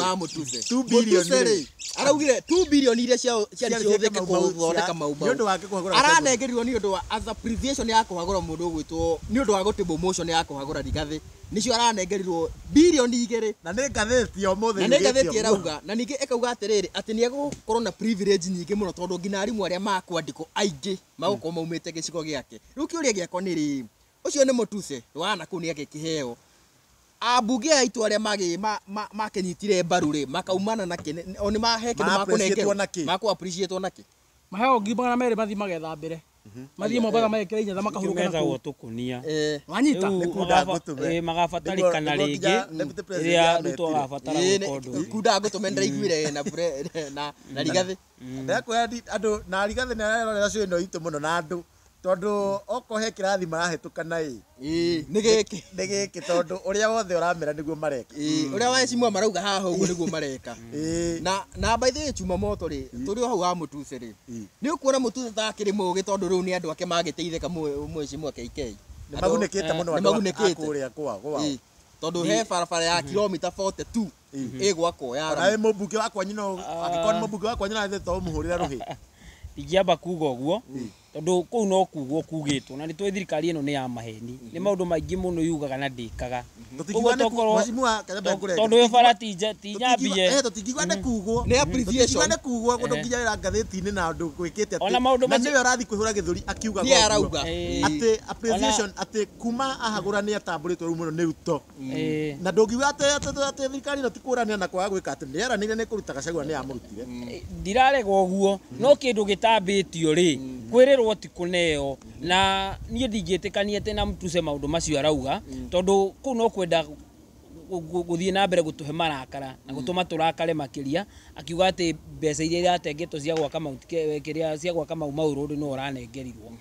2 billion rĩ. Araugire 2 billion iria ciarĩ ciũthĩke gũthondeka Mau Mau. Nĩ ũndũ wake kũhagũra. Aranengerirwo nĩ ũndũ wa as appreciation ya kũhagũra mũndũ ũgwĩtwo nĩ ũndũ wa gũtĩbwo motion ya kũhagũra Rigathĩ. Nĩcio aranengerirwo bilioni 2. Na nĩ ngathĩti ũmũthĩ. Na nĩ ngathĩti ĩrauga. Na ningĩ ĩkauga atĩrĩrĩ atĩ nĩ egũkorwo na privilege nyingĩ mũno tondũ nginya arimũ arĩa makwandĩkwo aingĩ magũkorwo maumĩte gĩcigo gĩake. Rĩu kĩũria gĩakwa nĩ rĩrĩ, ũcio nĩ Mutuse wana kũu nĩ agĩkĩheo. Ambunge aya aitũ arĩa makĩnyitire mbaru rĩ, makaumana na kĩ? O nĩ mahe kĩndũ makũnengerwo? Makũ appreciate nakĩ? Maheo 200,000 mathiĩ magethambĩre. Mathiĩ Mombatha magekĩra inyatha makahurũka na kũu. Tũkũnia. Wanyita? Magabatarĩkana rĩngĩ rĩrĩa Ruto agabatara gwĩka ũndũ. Kunda ngũtũme ndĩraiguire na Rigathĩ. Ndakwĩra andũ na Rigathĩ nĩ arerorera show ĩno itũ mũno na andũ tondũ okorwo he kĩrathi marahĩtũkana ĩ. Nĩ gĩkĩ. Nĩ gĩkĩ tondũ ũrĩa wothe ũramera nĩguo mareka. Ũrĩa waheshimiwa marauga haha ũguo nĩguo mareka. Na by the way chuma moto rĩ, tũrĩ o hau wa Mutuse rĩ. Nĩ ũkuona Mutuse ta akĩrĩ mũũgĩ tondũ rĩu nĩ andũ ake magĩteithĩka mheshimiwa KK. Nĩ magunĩkĩte mũno andũ a kũrĩa kwao. Tondũ he barabara ya kilomita 42 ĩgwakwo ya. Ona mũmbunge wa kwanyu no angĩkorwo nĩ mũmbunge wa kwanyu no athiĩ to ũmũhũrĩre rũhĩ. Ingĩamba kuga ũguo tondũ kũu no kugwo kugĩtwo na nĩ tũĩ thirikari ĩno nĩ ya maheni. Nĩ maũndũ maingĩ mũno yugaga na ndĩkaga. Tondũ ĩyo bara ti nyambie. Tũtingiuga nĩ kugwo. Nĩ appreciation. Tũtingiuga nĩ kugwo kũndũ nginya wĩra ngathĩti-inĩ na andũ gwĩkĩte atĩ. Na nĩwe ũrathiĩ kwĩhũra gĩthũri akiugaga ũguo. Atĩ appreciation atĩ kuma ahagũra nĩ atambũrĩtwo rĩu mũno nĩ Ruto. Na ndũngiuga atĩ thirikari ĩno ti kũranĩra na kwaga gwĩka atĩ nĩyeranĩire nĩ kũruta Gachagua nĩ yamũrutire. Ndirarega ũguo no kĩndũ gĩtambĩtio rĩ kwĩrĩrwo ti kũneo na niĩ ndingĩtĩkania atĩ na Mutuse maũndũ macio arauga tondũ kũu no kwenda gũthiĩ na mbere gũtũhe marakara na gũtũma tũrakare makĩria akiuga atĩ mbeca iria iratengetwo cia gwaka Mount kĩrĩa cia gwaka Mau Mau Road no ũranengerirwo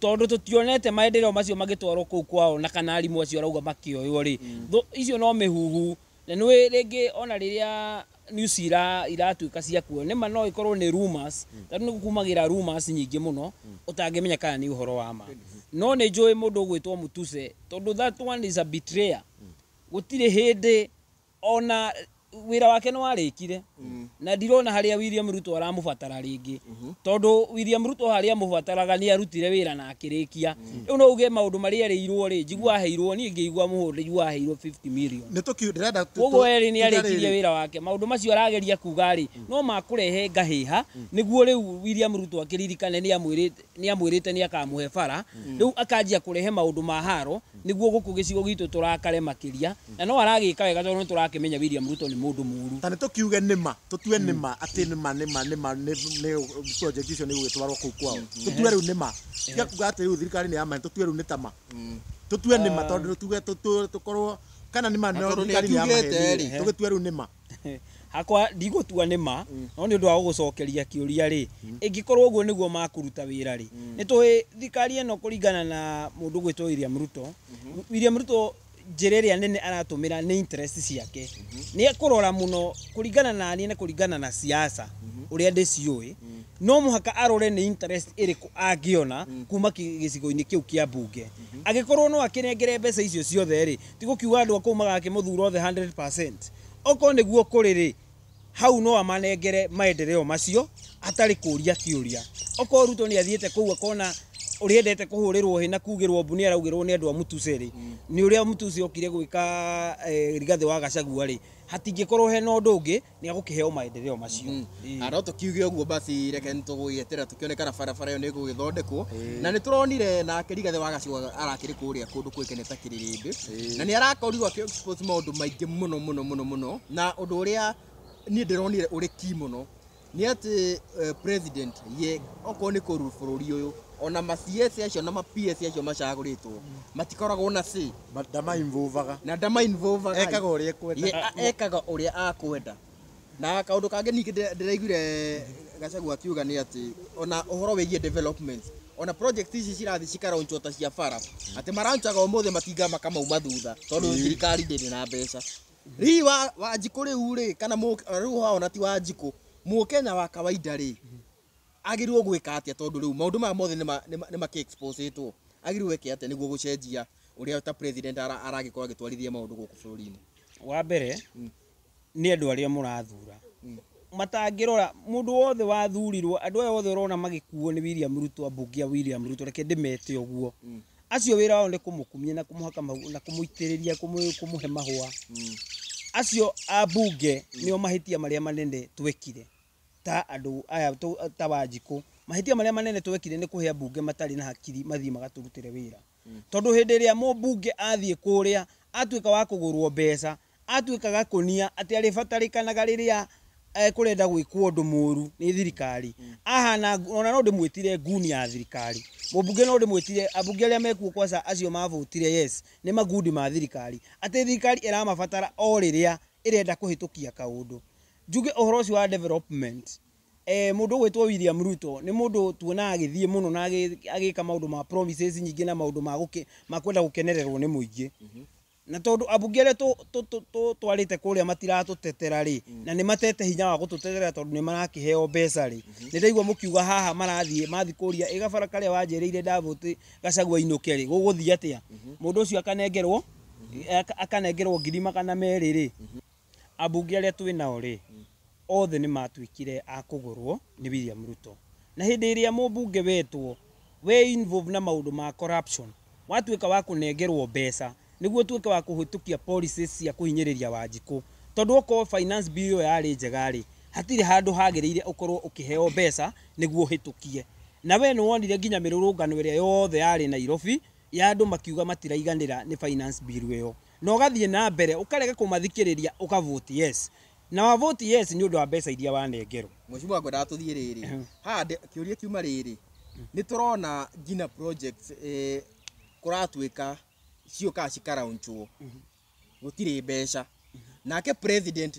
tondũ tũtionete maendeleo macio magĩtwarwo kũu kwao na kana arimũ acio arauga makĩoywo rĩ icio no mĩhuhu na nĩ rĩngĩ ona rĩrĩa news iratuĩka cia kuo nĩ ma no ikorwo nĩ rumors tondũ nĩ gũkumagĩra rumors nyingĩ mũno ũtangĩmenya kana nĩ ũhoro wa ma no nĩ njũĩ mũndũ ũgwĩtwo Mutuse tondũ that one is a betrayer. Gũtirĩ hĩndĩ ona wĩra wake nĩ warĩkire na ndirona harĩa William Ruto aramũbatara rĩngĩ tondũ William Ruto harĩa amũbataraga nĩ arutire wĩra na akĩrĩkia. Rĩu no uge maũndũ marĩa erĩirwo rĩ, njigua aheirwo niĩ ngĩigua mũhũndĩ njigua aheirwo 50 million. Nĩ tũkiu ndĩrenda koguo erĩ nĩ arĩkirie wĩra wake. Maũndũ macio arageria kuga rĩ no makũrehe ngahĩha nĩguo rĩu William Ruto akĩririkane nĩ amwĩrĩte nĩ akamũhe bara rĩu akanjia kũrehe maũndũ ma haro nĩguo gũkũ gĩcigo gitũ tũrakare makĩria na no aragĩka wega tondũ nĩ tũrakĩmenya William Ruto nĩ mũndũ mũru. Ta nĩ tũkiuge nĩma tũtue nĩma atĩ nĩma nĩma nĩma nĩ project icio nĩ igũgĩtwarwo kũu kwao. Tũtue rĩu nĩma tiga kuga atĩ rĩu thirikari nĩ ya ma, tũtue rĩu nĩ tama. Tũtue nĩma tondũ tuge tũkorwo kana nĩma no thirikari nĩ ya maheni tũgĩtue rĩu nĩma. Hakwa ndigũtua nĩma no nĩ ũndũ wa gũgũcokeria kĩũria rĩ ĩngĩkorwo ũguo nĩguo makũruta wĩra rĩ nĩ tũĩ thirikari ĩno kũringana na mũndũ gwĩtwo William Ruto. William Ruto njĩra ĩrĩa nene aratũmĩra nĩ interest ciake. Nĩ ekũrora mũno kũringana na niĩ na kũringana na siasa ũrĩa ndĩciũĩ No mũhaka arore nĩ interest ĩrĩkũ angĩona kuma gĩcigo-inĩ kĩu kĩa mbunge. Angĩkorwo no akĩnengere mbeca icio ciothe rĩ, ti gũkiuga andũ a kũu magakĩmũthura othe 100%. Okorwo nĩguo kũrĩ rĩ, hau no amanengere maendeleo macio atarĩ kũria kĩũria. Okorwo Ruto nĩ athiĩte kũu akona ũrĩa endete kũhũrĩrwo hĩ na kugĩrwo mbu nĩ araugĩrwo nĩ andũ a Mutuse rĩ, nĩ ũrĩa Mutuse okire gwĩka Rigathĩ wa Gachagua rĩ, hatingĩkorwo hena ũndũ ũngĩ, nĩ agũkĩheo maendeleo macio. Ah, no tũkiuge ũguo basi, reke nĩtũgũgĩeterera tũkĩone kana barabara ĩyo nĩ ĩgũgĩthondekwo. Na nĩ tũronire nake Rigathĩ wa Gachagua arakĩrĩ kũrĩa kũndũ kũĩkaine ta Kĩrĩrĩmbĩ, na nĩ arakorirwo akĩ expose maũndũ maingĩ mũno mũno mũno mũno. Na ũndũ ũrĩa niĩ ndĩronire ũrĩ key mũno nĩ atĩ president ye okorwo nĩ kũruru bũrũri ũyũ, ona ma CS acio na ma PS acio macagũrĩtwo matikoragwo na say. Ndamainvolvaga. Na ndamainvolvaga. Ekaga ũrĩa ekwenda. Ye ekaga ũrĩa akwenda. Na kaũndũ kangĩ ningĩ ndĩraiguire Gachagua akiuga nĩ atĩ ona ũhoro wĩgiĩ development, ona project ici cirathiĩ cikaraunchwo ta cia bara, atĩ maraunchaga ũmũthĩ matinga makamauma thutha tondũ thirikari ndĩrĩ na mbeca. Rĩu Wanjikũ rĩu rĩ, kana rĩu haona ti Wanjikũ, Mũkenya wa kawaida rĩ, agĩrĩirwo gwĩka atĩa? Tondũ rĩu maũndũ maya mothe nĩ makĩ-exposetwo, agĩrĩirwo gwĩka atĩa nĩguo gũcenjia ũrĩa ta president aragĩkorwo agĩtwarithia maũndũ gũkũ bũrũri-inĩ? Wa mbere nĩ andũ arĩa mũrathura matangĩrora mũndũ wothe wathurirwo, andũ aya othe ũrona magĩkuo nĩ William Ruto, ambunge a William Ruto, reke ndĩmete ũguo, acio wĩra wao nĩ kũmũkumia na kũmũhaka na kũmũitĩrĩria, kũmũhe mahũa. Acio ambunge nĩo mahĩtia marĩa manene twekire ta andũ aya ta Wanjikũ. Mahĩtia marĩa manene twekire nĩ kũhe ambunge matarĩ na hakiri mathiĩ magatũrutĩre wĩra, tondũ hĩndĩ ĩrĩa mũmbunge athiĩ kũrĩa atuĩka wa kũgũrwo mbeca, atuĩka gakũnia atĩ arĩbatarĩkanaga rĩrĩa kũrenda gwĩkwo ũndũ mũru nĩ thirikari. Ahana ona no ndĩmwĩtire nguni ya thirikari mũmbunge, no ndĩmwĩtire ambunge arĩa mekuo kwaca acio mavotire yes nĩ magundi ma thirikari, atĩ thirikari ĩramabatara o rĩrĩa ĩrenda kũhĩtũkia kaũndũ. Njuge ũhoro ũcio wa development, mũndũ ũgwĩtwo William Ruto nĩ mũndũ tuonaga agĩthiĩ mũno na agĩka maũndũ ma promises nyingĩ na maũndũ ma kwenda gũkenererwo nĩ mũingĩ. Na tondũ ambunge arĩa twarĩte kũrĩa matiratũtetera rĩ, na nĩ matete hinya wa gũtũtetera tondũ nĩ marakĩheo mbeca rĩ, nĩ ndaigua mũkiuga haha marathiĩ mathiĩ kũria ĩ gabara karĩa wanjĩrĩire ndavũti Gachagua inũke rĩ, gũgũthiĩ atĩa? Mũndũ ũcio akanengerwo 200,000 rĩ. Ambunge arĩa twĩ nao rĩ, othe nĩ matuĩkire a kũgũrwo nĩ William Ruto. Na hĩndĩ ĩrĩa mũmbunge wetwo we involve na maũndũ ma corruption, watuĩka wa kũnengerwo mbeca nĩguo ũtuĩke wa kũhĩtũkia policies cia kũhinyĩrĩria Wanjikũ, tondũ okorwo finance bill ĩyo yarĩ njega rĩ, hatirĩ handũ hagĩrĩire ũkorwo ũkĩheo mbeca nĩguo ũhĩtũkie. Na we nĩ wonire nginya mĩrũrũngano ĩrĩa yothe yarĩ Nairobi ya andũ makiuga matiraiganĩra nĩ finance bill ĩyo, na ũgathiĩ na mbere ũkarega kũmathikĩrĩria, ũkavote yes, na wavote yes nĩ ũndũ wa mbeca iria wanengerwo. Mheshimiwa, ngwendaga tũthiĩ rĩrĩ haha kĩũria kiuma rĩrĩ, nĩ tũrona nginya projects kũratuĩka ciũkaga cikaraunchwo, gũtirĩ mbeca, nake president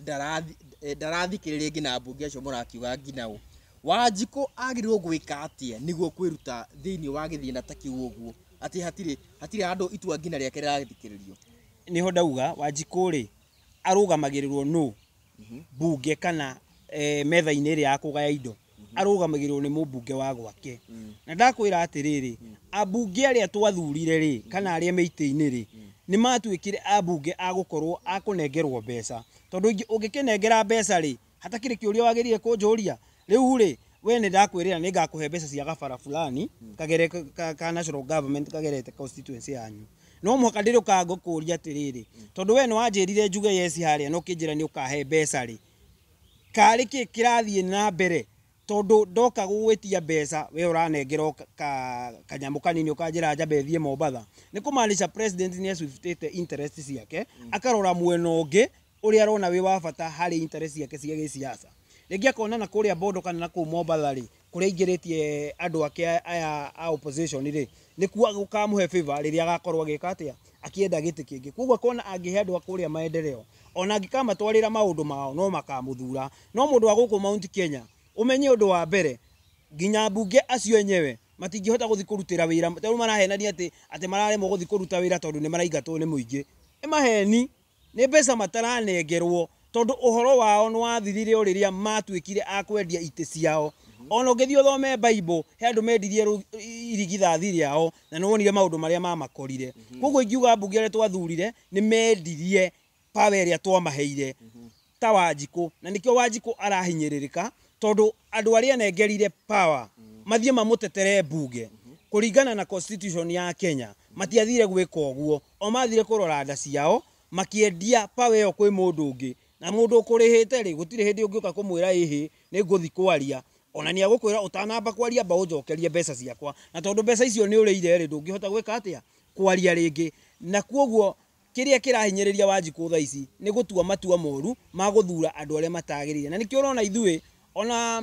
ndarathikĩrĩria nginya mbunge acio mũrakiuga nginya ũ. Wanjikũ agĩrĩirwo gwĩka atĩa nĩguo kwĩruta thĩinĩ wa gĩthĩna ta kĩu ũguo, atĩ hatirĩ handũ itua nginya rĩake rĩrathikĩrĩrio? Nĩho ndauga Wanjikũ rĩ, arũgamagĩrĩrwo nũ mbunge kana metha-inĩ ĩrĩa ya kũgaya indo? Arũgamagĩrĩrwo nĩ mũmbunge wa gwake. Na ndakwĩra atĩrĩrĩ, ambunge arĩa twathurire rĩ, kana arĩa me itĩ-inĩ rĩ, nĩ matuĩkire ambunge a gũkorwo a kũnengerwo mbeca, tondũ ũngĩkĩnengera mbeca rĩ, hatakĩrĩ kĩũria wagĩrĩire kũnjũria. Rĩu rĩ, we nĩ ndakwĩrĩra nĩ ngakũhe mbeca cia gabara fulani kagere ka national government kagerete constituency yanyu, no mũhaka ndĩrĩũkaga ngũkũria atĩrĩrĩ, tondũ we nĩ wanjĩrire njuge yes harĩa na ũkĩnjĩra nĩ ũkahe mbeca rĩ, karĩ kĩ kĩrathiĩ na mbere? Tondũ ndoka gũgwĩtia mbeca we ũranengera o kanyamũ kanini ũkanjĩra njambe thiĩ Mombatha. Nĩ kũmaanisha president nĩ acwiftĩte interest ciake, akarora mwena ũngĩ ũrĩa arona wĩ wa bata harĩ interest ciake cia gĩsiasa. Rĩngĩ akona na kũrĩa Bondo kana na kũu Mombatha rĩ, kũrĩa aingĩrĩtie andũ ake aya a opposition rĩ, nĩkuo gũkamũhe favor rĩrĩa agakorwo agĩka atĩa, akĩenda gĩtĩ kĩngĩ. Koguo akona angĩhe andũ a kũrĩa maendeleo, ona angĩkamatwarĩra maũndũ mao no makamũthura. No mũndũ wa gũkũ Mount Kenya, ũmenye ũndũ wa mbere, nginya mbunge acio enyewe matingĩhota gũthiĩ kũrutĩra wĩra, tondũ marahenania atĩ mararemwo gũthiĩ kũruta wĩra tondũ nĩ maraingatwo nĩ mũingĩ. Nĩ maheni, nĩ mbeca mataranengerwo, tondũ ũhoro wao nĩ wathirire o rĩrĩa matuĩkire a kwendia itĩ ciao. Ona ũngĩthiĩ ũthome Bible, he andũ mendirie irigithathi rĩao na nĩ wonire maũndũ marĩa mamakorire. Koguo ingiuga ambunge arĩa twathurire nĩ mendirie power ĩrĩa twamaheire ta Wanjikũ, na nĩkĩo Wanjikũ arahinyĩrĩrĩka tondũ andũ arĩa anengerire power mathiĩ mamũtetere mbunge kũringana na constitution ya Kenya matiathire gwĩka ũguo, o mathire kũrora nda ciao makĩendia power ĩyo kwĩ mũndũ ũngĩ, na mũndũ ũkũrĩhĩte rĩ gũtirĩ hĩndĩ ũngĩũka kũmwĩra ĩhĩ nĩ ngũthi kwaria, ona nĩ agũkwĩra ũtanamba kwaria mba ũnjokerie mbeca ciakwa, na tondũ mbeca icio nĩ ũrĩire rĩ ndũngĩhota gwĩka atĩa kwaria rĩngĩ. Na kuoguo kĩrĩa kĩrahinyĩrĩria Wanjikũ thaa ici nĩ gũtua matua moru ma gũthura andũ arĩa matagĩrĩire, na nĩkĩo ũrona ithuĩ ona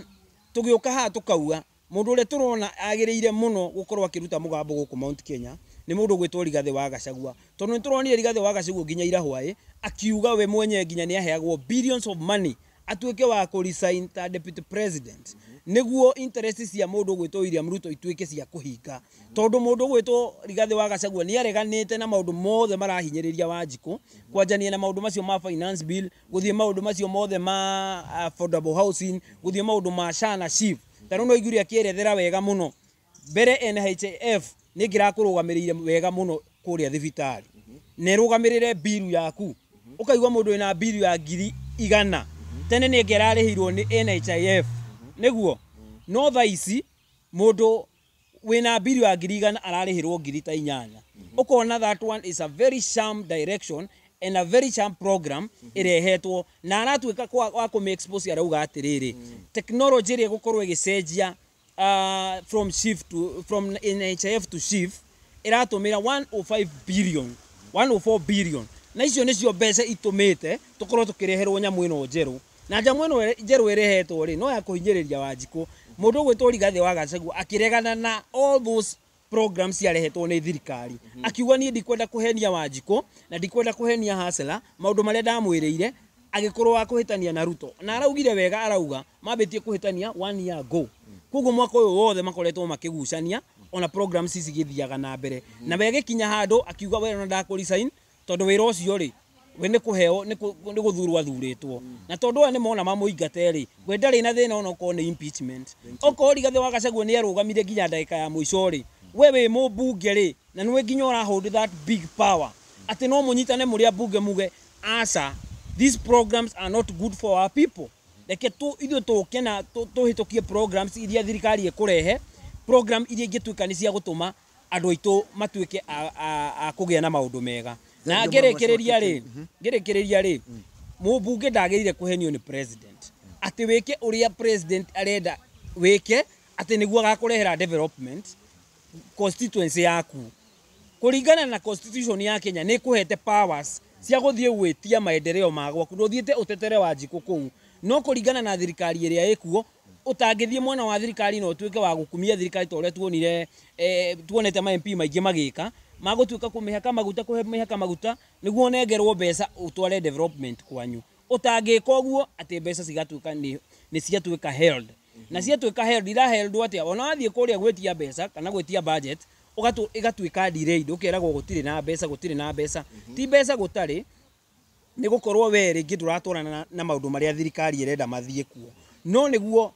tũgĩũka haha tũkauga mũndũ ũrĩa tũrona agĩrĩire mũno gũkorwo akĩruta mũgambo gũkũ Mount Kenya nĩ mũndũ ũgwĩtwo Rigathĩ wa Gachagua, tondũ nĩ tũronire Rigathĩ wa Gachagua nginya ira hwaĩ akiuga we mwenyewe nginya nĩ aheagwo billions of money atuĩke wa kũ resign ta deputy president nĩguo interest cia mũndũ ũgwĩtwo William Ruto ituĩke cia kũhinga, tondũ mũndũ ũgwĩtwo Rigathĩ wa Gachagua nĩ areganĩte na maũndũ mothe marahinyĩrĩria Wanjikũ, kwanjania na maũndũ macio ma finance bill, gũthiĩ maũndũ macio mothe ma affordable housing, gũthiĩ maũndũ ma SHA na SHIF. Ta rĩu no aiguire akĩerethera wega mũno mbere NHIF nĩ ĩngĩrakũrũgamĩrĩire wega mũno kũrĩa thibitarĩ na ĩrũgamĩrĩre biru yaku, ũkaigua mũndũ wĩna biru ya 100,000 tene nĩ ĩngĩrarĩhirwo nĩ NHIF nĩguo, no thaa ici mũndũ wĩna biru ya 100,000 ararĩhĩrwo 8,000. Ũkona that one is a very sham direction and a very sham program ĩrehetwo, na aratuĩka wa kũmĩ expose arauga atĩrĩrĩ technology ĩrĩa ĩgũkorwo ĩgĩcenjia from shift to, from NHIF to SHIF ĩratũmĩra 105 billion 104 billion, na icio nĩcio mbeca itũmĩte tũkorwo tũkĩreherwo nyamũ ĩno njerũ, na nyamũ ĩno njerũ ĩrehetwo rĩ no ya kũhinyĩrĩria Wanjikũ. Mũndũ ũgwĩtwo Rigathĩ wa Gachagua akĩregana na all those programs ciarehetwo nĩ thirikari, akiuga niĩ ndikwenda kũhenia Wanjikũ na ndikwenda kũhenia Hasla maũndũ marĩa ndamwĩrĩire, agĩkorwo wa kũhĩtania na Ruto, na araugire wega, arauga mambĩtie kũhĩtania 1 year ago, koguo mwaka ũyũ wothe makoretwo makĩgucania ona programs ici igĩthiaga na mbere, na we agĩkinya handũ akiuga we ona ndakũ resign tondũ wĩra ũcio rĩ we nĩ kũheo nĩ gũthurwo athurĩtwo, na tondũ aya nĩ mona mamũingate rĩ we ndarĩ na thĩna ona okorwo nĩ impeachment, okorwo Rigathĩ wa Gachagua nĩ arũgamire nginya ndagĩka ya mũico rĩ we wĩ mũmbunge rĩ na nĩwe nginya ũra hold that big power atĩ no mũnyitane mũrĩ ambunge muge aca these programs are not good for our people, reke ithuĩ tũke na tũhĩtũkie programs iria thirikari ĩkũrehe, program iria ingĩtuĩka nĩ cia gũtũma andũ aitũ matuĩke a kũgĩa na maũndũ mega. Na ngĩrĩkĩrĩria rĩ mũmbunge ndagĩrĩire kũhenio nĩ president atĩ wĩke ũrĩa president arenda wĩke atĩ nĩguo agakũrehera development constituency yaku. Kũringana na constitution ya Kenya nĩ ĩkũhete powers cia gũthiĩ gwĩtia maendeleo ma gwaku, ndũthiĩte ũtetere Wanjikũ kũu, no kũringana na thirikari ĩrĩa ĩkuo ũtangĩthiĩ mwena wa thirikari na ũtuĩke wa gũkumia thirikari ta ũrĩa tuonire tuonete ma MP maingĩ magĩka magũtuĩka kũmĩhaka maguta kũmĩhaka maguta nĩguo ũnengerwo mbeca ũtware development kwanyu. Ũtangĩka ũguo atĩ mbeca cigatuĩka nĩ ciatuĩka held, na ciatuĩka held iraheldwo atĩa? Ona wathiĩ kũrĩa gwĩtia mbeca kana gwĩtia budget ĩgatuĩka delayed, ũkeragwo gũtirĩ na mbeca, gũtirĩ na mbeca. Ti mbeca gũtarĩ, nĩ gũkorwo we rĩngĩ ndũratwarana na maũndũ marĩa thirikari ĩrenda mathiĩ kuo, no nĩguo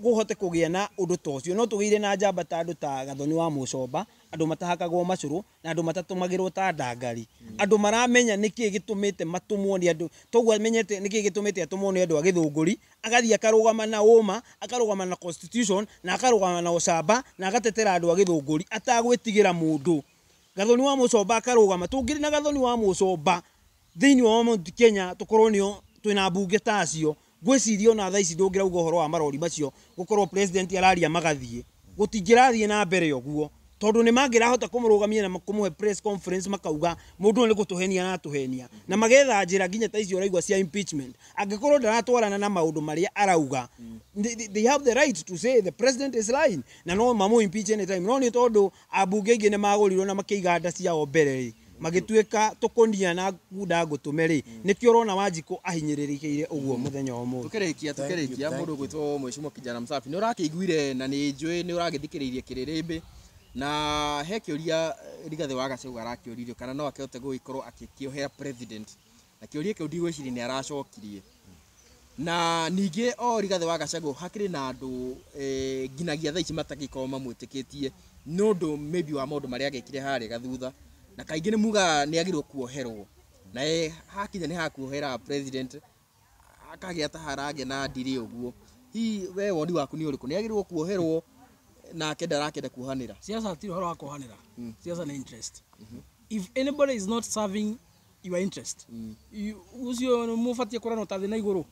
kũhote kũgĩa na ũndũ ta ũcio no tũgĩire na njamba ta andũ ta Gathoni wa Mũcomba, andũ matahakagwo macũrũ na andũ matatũmagĩrwo ta ndangari, andũ maramenya nĩkĩ gĩtũmĩte matũmwo nĩ andũ, toguo amenyete nĩkĩ gĩtũmĩte atũmwo nĩ andũ a Gĩthũngũri, agathiĩ akarũgama na ũma, akarũgama na constitution na akarũgama na ũcamba na agatetera andũ a Gĩthũngũri atagwĩtigĩra mũndũ. Gathoni wa Mũcomba akarũgama, tũngĩrĩ na Gathoni wa Mũcomba thĩinĩ wa Mount Kenya tũkorwo nĩo twĩna mbunge ta acio, ngwĩciria ona thaa ici ndũngĩrauga ũhoro wa marori macio gũkorwo president araria magathiĩ, gũtingĩrathiĩ na mbere ũguo tondũ nĩ mangĩrahota kũmũrũgamia na kũmũhe press conference makauga mũndũ ũyũ nĩ gũtũhenia aratũhenia, na magetha njĩra nginya ta icio ũraigua cia impeachment angĩkorwo ndaratwarana na maũndũ marĩa arauga. They have the right to say the president is lying na no mamũ impeach anytime, no nĩ tondũ ambunge aingĩ nĩ magũrirwo na makĩiga nda ciao mbere rĩ magĩtuĩka tũkũnia na ngunda ngũtũme rĩ, nĩkĩo ũrona Wanjikũ ahinyĩrĩrĩkĩire ũguo mũthenya wa ũmũthĩ. Tukĩrĩkia mũndũ ũgwĩtwo Mheshimiwa Kijana Msafi nĩ ũrakĩiguire na nĩ njũĩ nĩ ũragĩthikĩrĩirie kĩrĩrĩmbĩ, na he kĩũria Rigathĩ wa Gachagua arakĩũririo kana no akĩhote gũgĩkorwo akĩkĩohera president, na kĩũria kĩu ndigwĩciria nĩ aracokirie. Na ningĩ o Rigathĩ wa Gachagua hakĩrĩ na andũ nginagia thaa ici matangĩkorwo mamwĩtĩkĩtie nĩ ũndũ maybe wa maũndũ marĩa agĩkire harĩa gathutha, na kaingĩ nĩ mugaga nĩ agĩrĩirwo kuoherwo, na hakinya nĩ hakuohera president akagĩa ta haragĩa na ndiri ũguo. Hihi we woni waku nĩ ũrĩkũ, nĩ agĩrĩirwo kuoherwo nake ndarakĩenda kuohanĩra? Siasa ti ũhoro wa kuohanĩra, siasa nĩ interest. If anybody is not serving your interest, ũcio mũbatiĩ kũranwo ta thĩ na igũrũ.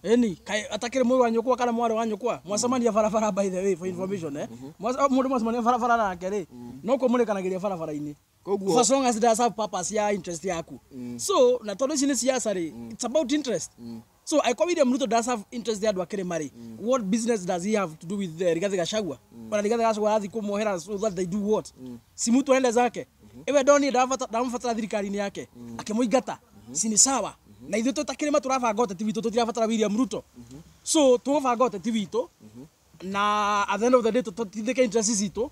Ĩni kaĩ atakĩrĩ mũrũ wa nyũkwa kana mwarĩ wa nyũkwa mwacemania barabara, by the way, for information, mũndũ mwacemania barabara nake rĩ, no kũmũrĩkanagĩria barabara-inĩ. Koguo for as long as it does have purpose ya interest yaku. So na tondũ ici nĩ siasa rĩ, it's about interest. So angĩkorwo William Ruto does have interest ya andũ a kĩrĩma rĩ, what business does he have to do with Rigathi Gachagua? Ona Rigathi Gachagua arathiĩ kũmuohera so that they do what? Si mtu aende zake. Iwe ndonire ndamũbatara thirikari-inĩ yake, akĩmũingata, si ni sawa? Na ithuĩ twĩ ta kĩrĩma tũrabanga ũteti witũ, tũtirabatara William Ruto. So tũgũbanga ũteti witũ na at the end of the day tũtindĩke interest citũ,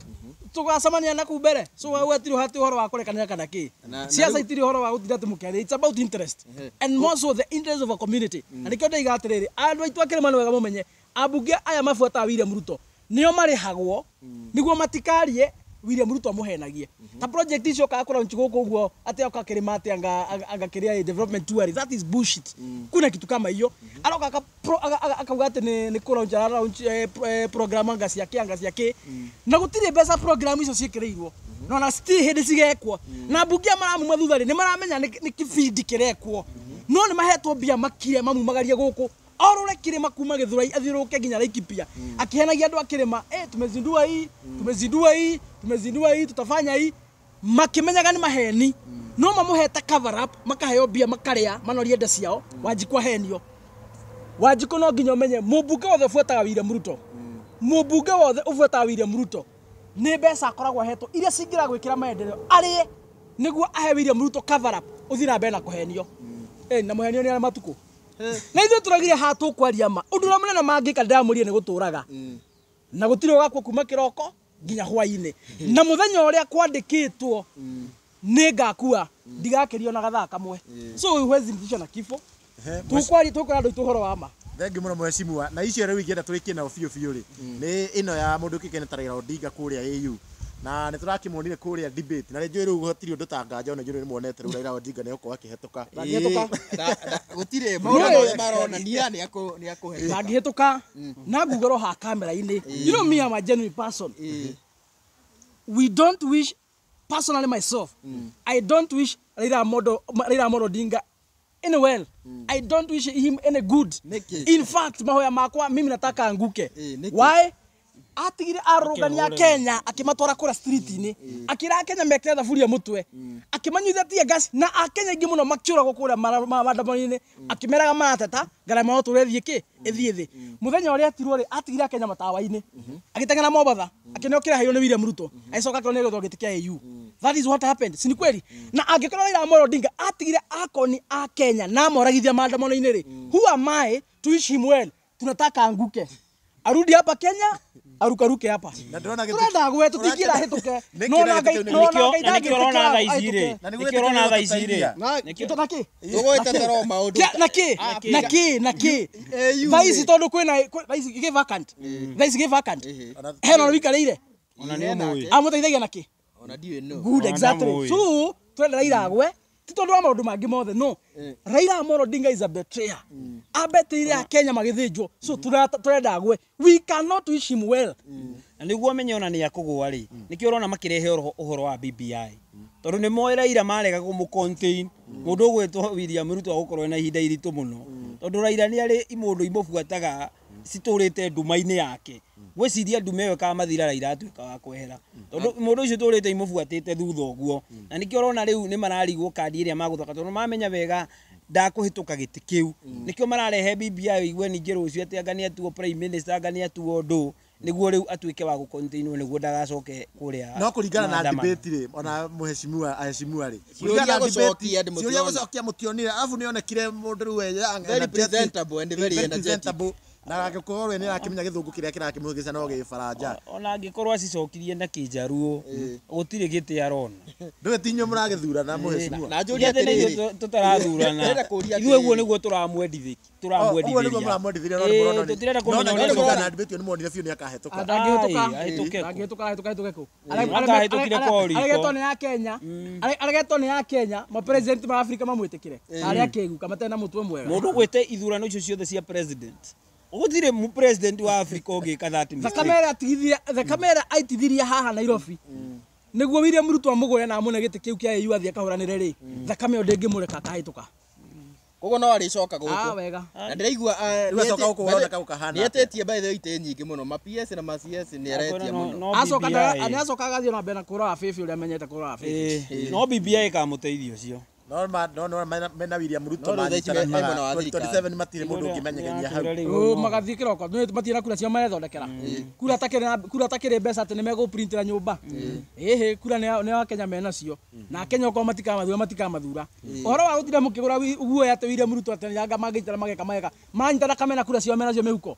tũgacemania na kuu mbere. So hau hatirĩ hati ũhoro wa kũrekanĩra kana kĩ. Siasa itirĩ ũhoro wa gũtinda atĩ mũkĩaria, it's about interest and more so the interest of a community. Na nĩkĩo ndaiga atĩrĩrĩ, andũ aitũ a kĩrĩma nĩ wega mũmenye ambunge aya mabuataga William Ruto nĩo marĩhagwo nĩguo matikarie William Ruto amũhenagie ta project icio okaga kũlaunch gũkũ ũguo atĩ oka kĩrĩma atĩ anga kĩrĩa development tour. That is bullshit. Kuna kitu kama hiyo. Aroka akauga atĩ nĩ kũlaunch aralaunch program anga ciake anga ciake, na gũtirĩ mbeca program icio ciĩkĩrĩirwo, no na citirĩ hĩndĩ cigekwo. Na mbunge aya maramuma thutha rĩ, nĩ maramenya nĩ kibindi kĩrekwo, no nĩ mahetwo mbia makire mamumagarie gũkũ orũre kĩrĩma kuma Gĩthũrai athiũrũrũke nginya Laikipia akĩhenagia andũ a kĩrĩma, tumezindua hii, tumezindua hii, tumezindua hii, tutafanya hii, makĩmenyaga nĩ maheni, no mamũhete cover up, makaheo mbia makarĩa manorie nda ciao. Wanjikũ ahenio. Wanjikũ no nginya ũmenye mũmbunge wothe ũbuataga William Ruto, mũmbunge wothe ũbuataga William Ruto nĩ mbeca akoragwo ahetwo iria cingĩra gwĩkĩra maendeleo arĩe nĩguo ahe William Ruto cover up, ũthiĩ na mbere na kũhenio. Na mũhenio nĩ arĩa matukũ na ithuĩ tũragire haha tũkwaria ma ũndũ ũrĩa mũnene mangĩka ndĩramũrie nĩ gũtũraga na gũtirĩ ũgakua kuma kĩroko nginya hwainĩ, na mũthenya ũrĩa kwandĩkĩtwo nĩ ngakua ndigakĩrio na gathaa kamwe. So huwezi nitisha na kifo. Tũkwaria tũkwĩra andũ aitũ ũhoro wa ma. Thengi mũno mheshimiwa. Na icio rĩu ingĩenda tũrĩkie nao biũ biũ rĩ, nĩ ĩno ya mũndũ ũkĩkaine ta Raila Odinga kũrĩa AU, na nĩ tũrakĩmuonire kũrĩa debate, na rĩnjũĩ rĩu gũtirĩ ũndũ ta nganja ona njũĩ nĩ muonete rĩu Raila Odinga nĩ egũkorwo akĩhetũka. Ndangĩhetũka. Gũtirĩ maũndũ mothe maronania nĩ akũhetũka. Ndangĩhetũka na ngugero ha kamera-inĩ. You know me, I'm a genuine person. We don't wish, personally myself, I don't wish Raila Amolo Odinga any well. I don't wish him any good. Nĩkĩ? In fact, mahoya makwa mimi nataka anguke. Nĩkĩ? Why? Atigire arũgania a Kenya akĩmatwara kũrĩa street-inĩ, akĩra Kenya mekĩre thaburia mũtwe, akĩmanyuithia tear gas, na akenya aingĩ mũno makĩũragwo kũrĩa maandamano-inĩ, akĩmeraga marateta ngarama ya ũtũũro ĩthiĩ kĩ ĩthiĩ thĩ. Mũthenya ũrĩa etirwo rĩ, atigire akenya matawa-inĩ, agĩteng'era Mombatha, akĩneo kĩrĩa aheirwo nĩ William Ruto, agĩcoka akĩonio nĩ gĩtĩ kĩa AU. That is what happened. Si ni kweli? Na angĩkorwo Raila Amolo Odinga atigire akoni a Kenya na amoragithia maandamano-inĩ rĩ, who am I to wish him well? Tunataka anguke, arudi hapa Kenya, arukaruke hapa. Na ndĩrona Turenda gwe tũtingĩra hĩtũke. Nĩkĩ No na ũrona Ngai gĩtĩ kĩu no na Ngai Na nĩkĩo ũrona thaa ici rĩ, Na nĩguo nĩkĩo ũrona thaa ici rĩ, Na nĩkĩo Nakĩ? tũgwĩtetera o maũndũ. Nakĩ? Nakĩ? Nakĩ? AU Thaa ici rĩ. tondũ kwĩna thaa ici gĩ vacant. Thaa ici gĩ vacant. Hena ũrĩa ũikarĩire. Ona nĩ ũmũĩ. Amũteithagia nakĩ? Ona ndiũĩ no. Good, Ona exactly. ndamũĩ. So twenda Raila agwe ti tondũ wa maũndũ mangĩ mothe, no Raila Amolo Odinga is a betrayer. Abeteire a Kenya magĩthĩnjwo, so turenda agwe. We cannot wish him well. Na nĩguo amenye ona nĩ akũgũa rĩ, nĩkĩo ũrona makĩrehe ũhoro wa BBI, tondũ nĩ moĩ Raila marega kũmũ contain mũndũ ũgwĩtwo William Ruto agũkorwo ena ihinda iritũ mũno, tondũ Raila nĩ arĩ imũndũ imũbuataga citũrĩte nduma-inĩ yake. Ngwĩciria nduma ĩyo ĩkamathira Raila atuĩka wa kwehera, tondũ mũndũ ũcio tũrĩte imũbuatĩte thutha ũguo. Na nĩkĩo ũrona rĩu nĩ mararigwo kandi ĩrĩa magũthaka, tondũ mamenya wega ndakũhĩtũka gĩtĩ kĩu. Nĩkĩo mararehe BBI ũigue ningĩ rũciũ atĩ anga nĩ atuo prime minister, anga nĩ atuo ndũ, nĩguo rĩu atuĩke wa gũcontainwo nĩguo ndagacoke kũrĩa No kũringana na maandamano. debate rĩ, ona mheshimiwa aheshimiwa rĩ, Ciũria kũringana na debate, gũcokia ndĩ ciũria mũtiona. gũcokia mũtionire, arabu nĩ onekire mũndũ rĩu we young, Very energetic, presentable and very energetic. presentable. Na angĩkorwo we nĩarakĩmenya gĩthũngũ kĩrĩa kĩrakĩmũhĩngĩca no gĩbaranja. Ona angĩkorwo acicokirie na kĩnjaruo, gũtirĩ gĩtĩ arona. Ndũĩ ti inyuĩ mũragĩthurana mũhecimiwa. Na njũrie Ithuĩ atĩrĩrĩ, tũtarathurana. Ndĩrenda kũũria Ithuĩ ũguo atĩrĩrĩ. nĩguo tũramwendithĩria. Ũguo nĩguo mũramwendithĩria no nĩmũrona nĩ- Tũtirenda no kũmenya na ũrĩa nĩ tũrona. na debate ĩyo nĩmuonire biũ nĩakahĩtũka. Ndangĩhĩtũka. Ai, ahĩtũke kũ? Ndangĩhĩtũka, ahĩtũka, ahĩtũke kũ? Akahĩtũkire kwa riko. Aregetwo nĩ ya Kenya. Aregetwo nĩ ya Kenya, ma president ma Afrika mamwĩtĩkĩre. Arĩa akĩgu kama tena mũtwe mwega. Mũndũ ũgwĩte ithurano icio ciothe cia president, gũtirĩ mu president wa Africa ũngĩka that mistake. Thakame ĩrĩa atigithirie, thakame ĩrĩa aitithirie haha Nairobi nĩguo William Ruto amũgũre na amũne gĩtĩ kĩu kĩa AU athiĩ akahũranĩre rĩ, thakame ĩyo ndĩngĩmũreka akahĩtũka. Koguo no arĩcoka Ah, gũkũ. wega. Na ndĩraigua Rĩu acoka gũkũ ũrona ka gũkahana atĩa? nĩetĩtie by the way itĩ nyingĩ mũno, ma PS na ma CS nĩaretia mũno. No Acoka BBI. nĩacoka agathiĩ na mbere na kũra wa bĩbĩ ũrĩa amenyete kũra wa bĩbĩ. No BBI ĩkamũteithia ũcio. No ma no no mena mena William Ruto No rĩu thaa ici manyitana me mwena wa thirikari. 2027 matirĩ mũndũ ũngĩmenyegeria hau. Ũ, magathiĩ kĩroko nĩ matirĩ na kura cio marethondekera kura takĩrĩ na kura takĩrĩ mbeca atĩ nĩmegũprintĩra nyũmba. Ĩhĩ, kura nĩ a Kenya menacio na Kenya okorwo matikamathura matikamathura. Ũhoro wa gũtinda mũkĩgũra guoya atĩ William Ruto atĩ yanga mangĩnyitana mageka mageka manyitana kamena kura cio menacio mĩhuko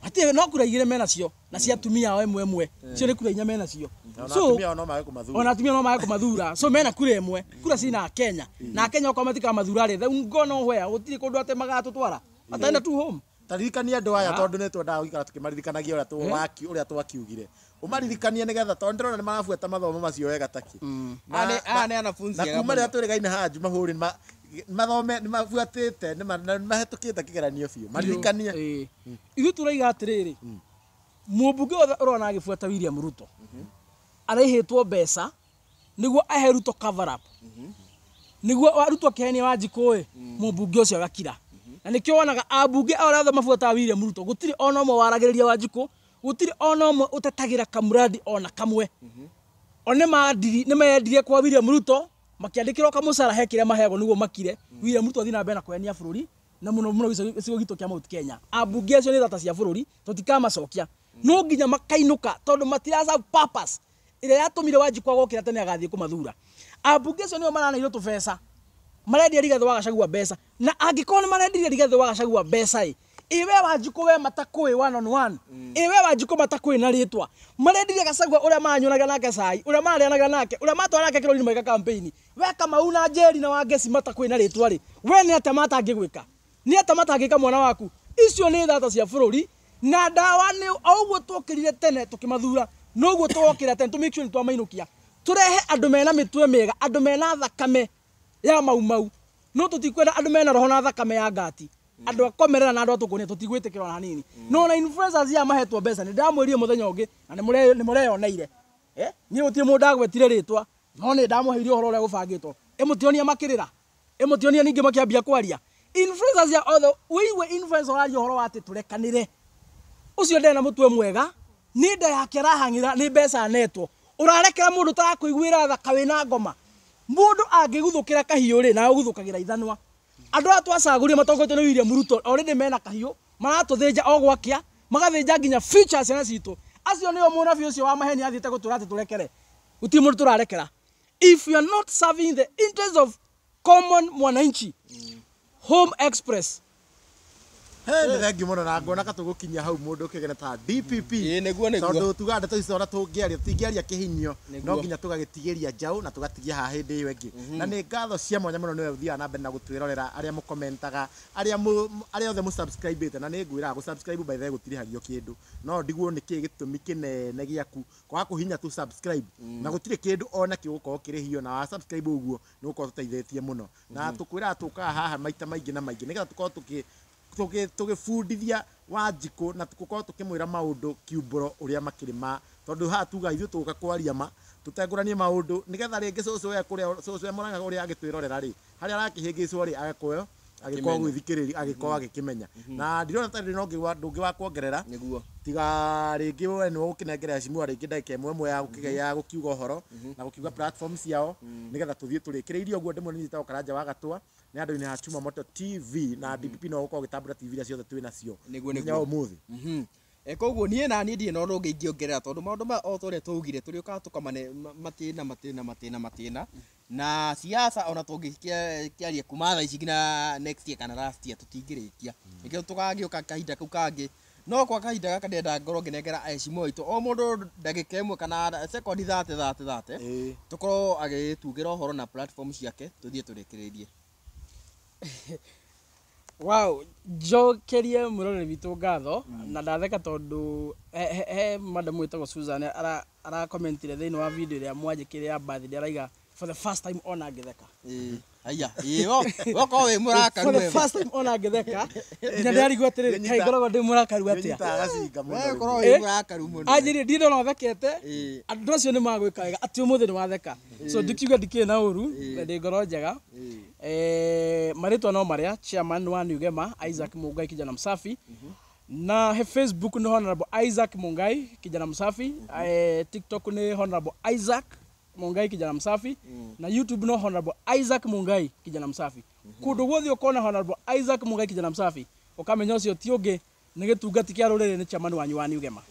hatirĩ, no kura igĩrĩ menacio na cia atumia ao ĩmwe ĩmwe, cio nĩ kura inya menacio. Ona So atumia ao no mage kũmathura. Ona atumia no mage kũmathura, so mena kura ĩmwe, kura cina Kenya na Kenya okorwo matikamathura rĩ, they go nowhere, gũtirĩ kũndũ atĩ magatũtwara ataenda tu home. Taririkania andũ aya tondũ nĩ twendaga gũikara tũkĩmaririkanagia ũrĩa ũrĩa twakiugire. Ũmaririkanie nĩgetha tondũ ndĩrona nĩ marabuata mathomo macio wega taki. Aya nĩ anafunzi Na ega kuma mũno. rĩrĩa twĩrĩgaine haha Juma Hũri mathome nĩ mabuatĩte nĩ mahĩtũkĩte kĩgeranio biũ. Maririkanie. Ĩĩ. Ithuĩ tũraiga atĩrĩrĩ, mũmbunge wothe ũrona agĩbuata William Ruto araihĩtwo mbeca nĩguo ahe Ruto cover up, nĩguo Ruto akĩhenia Wanjikũ ĩ, mũmbunge ũcio agakira. Na nĩkĩo wonaga ambunge arĩa othe mabuataga William Ruto gũtirĩ ona ũmwe waragĩrĩria Wanjikũ, gũtirĩ ona ũmwe ũtetagĩra kamuradi ona kamwe. O nĩ mendirie kwa William Ruto makĩandĩkĩrwo kamũcara he kĩrĩa maheagwo nĩguo makire. William Ruto athiĩ na mbere na kũhenia bũrũri na mũno mũno gĩcigo gitũ kĩa Mount Kenya. Ambunge acio nĩ thata cia bũrũri, tũtikamacokia, no nginya makainũka tondũ matira serve purpose ĩrĩa yatũmire Wanjikũ agokĩra tene agathiĩ kũmathura. Ambunge acio nĩo maraneirwo tũbeca, marendia Rigathĩ wa Gachagua mbeca, na angĩkorwo nĩ marendirie Rigathĩ wa Gachagua mbeca ĩ, ĩ we Wanjikũ we matakũĩ one on one, ĩ we Wanjikũ matakũĩ na rĩtwa, marendirie Gachagua ũrĩa maranyuanagia nake cai, ũrĩa mararĩanagia nake, ũrĩa matwara nake kĩrori magĩka campaign, we Kamau na Njeri na Wangeci matakũĩ na rĩtwa rĩ, we nĩ atĩa matangĩgwĩka, nĩ atĩa matangĩka mwana waku? Icio nĩ thata cia bũrũri na ndawa nĩ o ũguo twokĩrire tene tũkĩmathura, noguo tũgokĩra tene tũ make sure nĩ twamainũkia, tũrehe andũ mena mĩtwe mĩega, andũ mena thakame ya mau mau, no tũtikwenda andũ mena roho na thakame ya ngati, andũ akomerera na andũ atũkũnia tũtigwĩtĩkĩra ona hanini. No na influencers aya mahetwo mbeca nĩ ndamwĩrire mũthenya ũngĩ na nĩ mũreyoneire. Niĩ gũtirĩ mũndũ ndagwetire rĩtwa, no nĩ ndamũheire ũhoro ũrĩa gũbangĩtwo. Ĩmũtionia makĩrĩra, ĩmũtionia ningĩ makĩambia kwaria influencers ya othe. Wĩigue influencer ũraria ũhoro wa atĩ tũrekanĩre, ũcio ndarĩ na mũtwe mwega, nĩ nda yake arahang'ĩra nĩ mbeca anetwo. Ũrarekera mũndũ ũtarakũiguĩra tha wĩna ngoma. Mũndũ angĩguthũkĩra kahiũ rĩ, nawe ũguthũkagĩra ithanwa. Andũ aya twacagũrire matongoretio nĩ William Ruto already mena kahiũ, maratũthĩnja o gwakĩa, magathĩnja nginya future ciana citũ. Acio nĩo mũnabii ũcio wa maheni athiĩte gũtũra atĩ tũrekere. Gũtirĩ mũndũ tũrarekera. If you are not serving the interest of common mwananchi, Home Express. He nĩ thengiũ mũno na ngona ka tũgũkinyia hau mũndũ ũkĩgena ta DPP. Ĩĩ, nĩguo nĩguo. Tondũ tuga ndeto icio ona tũngĩaria tũtingĩaria kĩhinyio, no Nĩguo. nginya tũgagĩtigĩria njaũ na tũgatigia haha hĩndĩ ĩyo ĩngĩ. Na nĩ ngatho cia mwanya mũno nĩwe ũthiaga na mbere na gũtwĩrorera, arĩa mũkomentaga, arĩa othe mũsubscribĩte, na nĩ ngwĩraga gũsubscribe by the way gũtirĩhagio kĩndũ, no ndigwo nĩ kĩĩ gĩtũmi kĩnene gĩaku kwaga kũhinya tu subscribe, na gũtirĩ kĩndũ ona kĩ ũgũkorwo ũkĩrĩhio, na wa subscribe ũguo nĩ ũgũkorwo tũteithĩtie mũno. Na tũkwĩraga tũkaga haha maita maingĩ na maingĩ nĩgetha tũkorwo tũgĩbundithia Wanjikũ na tũkorwo tũkĩmwĩra maũndũ kiumbũro ũrĩa makĩrĩ ma, tondũ haha tuga ithuĩ tũgũka kwaria ma tũtengũranie maũndũ nĩgetha rĩngĩ cũcũ we kũrĩa cũcũ we Mũrang'a ũrĩa agĩtwĩrorera rĩ, harĩa arakĩhĩngĩcwo rĩ, agakorwo agĩkorwo gwĩthikĩrĩria, agĩkorwo agĩkĩmenya. Na ndirona ta ndĩ na ũngĩ wa kuongerera. Nĩguo. Tiga rĩngĩ we nĩwe ũkĩnengera Heshimiwa rĩngĩ ndagĩka ĩmwe ĩmwe ya gũkiuga ũhoro na gũkiuga platform ciao nĩgetha tũthiĩ tũrĩkĩrĩirie ũguo. Ndĩmwe nĩ njĩtagwo Karanja wa Gatwa nĩ andũ-inĩ ha Chuma Moto TV na DPP no ũgũkorwo ũgĩtambũra TV iria ciothe twĩ nacio Nĩguo, mũthenya nĩguo. wa ũmũthĩ. Koguo niĩ na niĩ ndirĩ na ũndũ ũngĩ ingĩongerera tondũ maũndũ maya o ta ũrĩa twaugire tũrĩũkaga tũkamane matĩna matĩna matĩna matĩna na siasa ona tũngĩkĩaria kuma thaa ici nginya next year kana last year tũtingĩrĩkia. Nĩkĩo tũgagĩũka kahinda kau kangĩ, no kwa kahinda gaka ndĩrenda ngorwo ngĩnengera aheshimiwa aitũ o mũndũ ndagĩka 1 kana sekondi 30 30 30, tũkorwo agĩtugĩra ũhoro na platform ciake tũthiĩ tũrĩkĩrĩrie. Wow, njokerie mwĩroreri witũ ngatho na ndatheka tondũ he madam wĩtagwo Susan arakomentire thĩinĩ wa video ĩrĩa mwanjĩkĩre ya birthday, araiga for the first time ona ngĩtheka. Ĩĩ, haiya, ĩĩ, wokorwo wĩ mũrakaru For the we. first time ona ngĩtheka, nginya ndĩrarigwo atĩrĩrĩ, kaĩ ngoragwo ndĩ mũrakaru atĩa? Nĩnyitaga gacinga mũno We rĩmwe. ũkorwo wĩ mũrakaru mũno. Anjĩrire ndirĩ ndona ũthekete. Andũ acio nĩ magwĩka wega atĩ ũmũthĩ nĩ watheka, so ndikiuga ndikĩrĩ na ũru, ndĩ ngoro njega. Marĩtwa no marĩa chairman wa New Gema Isaac Mungai kijana msafi, na he Facebook nĩ Honorable Isaac Mungai kijana msafi, TikTok nĩ Honorable Isaac Mungai kijana msafi, na YouTube no Honorable Isaac Mungai kijana msafi. Kũndũ guothe ũkona Honorable Isaac Mungai kijana msafi ũkamenya ũcio ti ũngĩ nĩ gĩtungati kĩa rũrĩrĩ, nĩ chairman wanyu wa New Gema.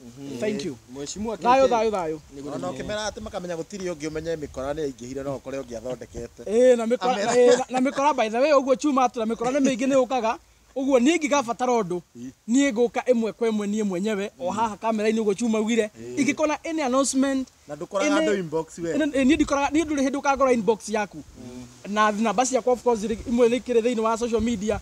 Thank you. Mheshimiwa Thayũ KK. thayũ thayũ. Ona ũkĩmera atĩ makamenya gũtirĩ ũngĩ, ũmenye mĩkora nĩ yaingĩhire, no ũkore ũngĩ athondekete. Ĩĩ, na mĩkora, ĩĩ, na mĩkora, by the way, ũguo chuma atũ na mĩkora nĩ mĩingĩ nĩ yũkaga ũguo. Niĩ ingĩgabatara ũndũ, niĩ ngũka ĩmwe kwa ĩmwe niĩ mwenyewe o haha kamera-inĩ ũguo chuma ugire ingĩkona any announcement. Na ndũkoraga andũ inbox we. Niĩ ndikoraga, niĩ ndũrĩ hĩndĩ ũkangora inbox yaku, na namba ciakwa of course imwe nĩ ikĩrĩ thĩinĩ wa social media.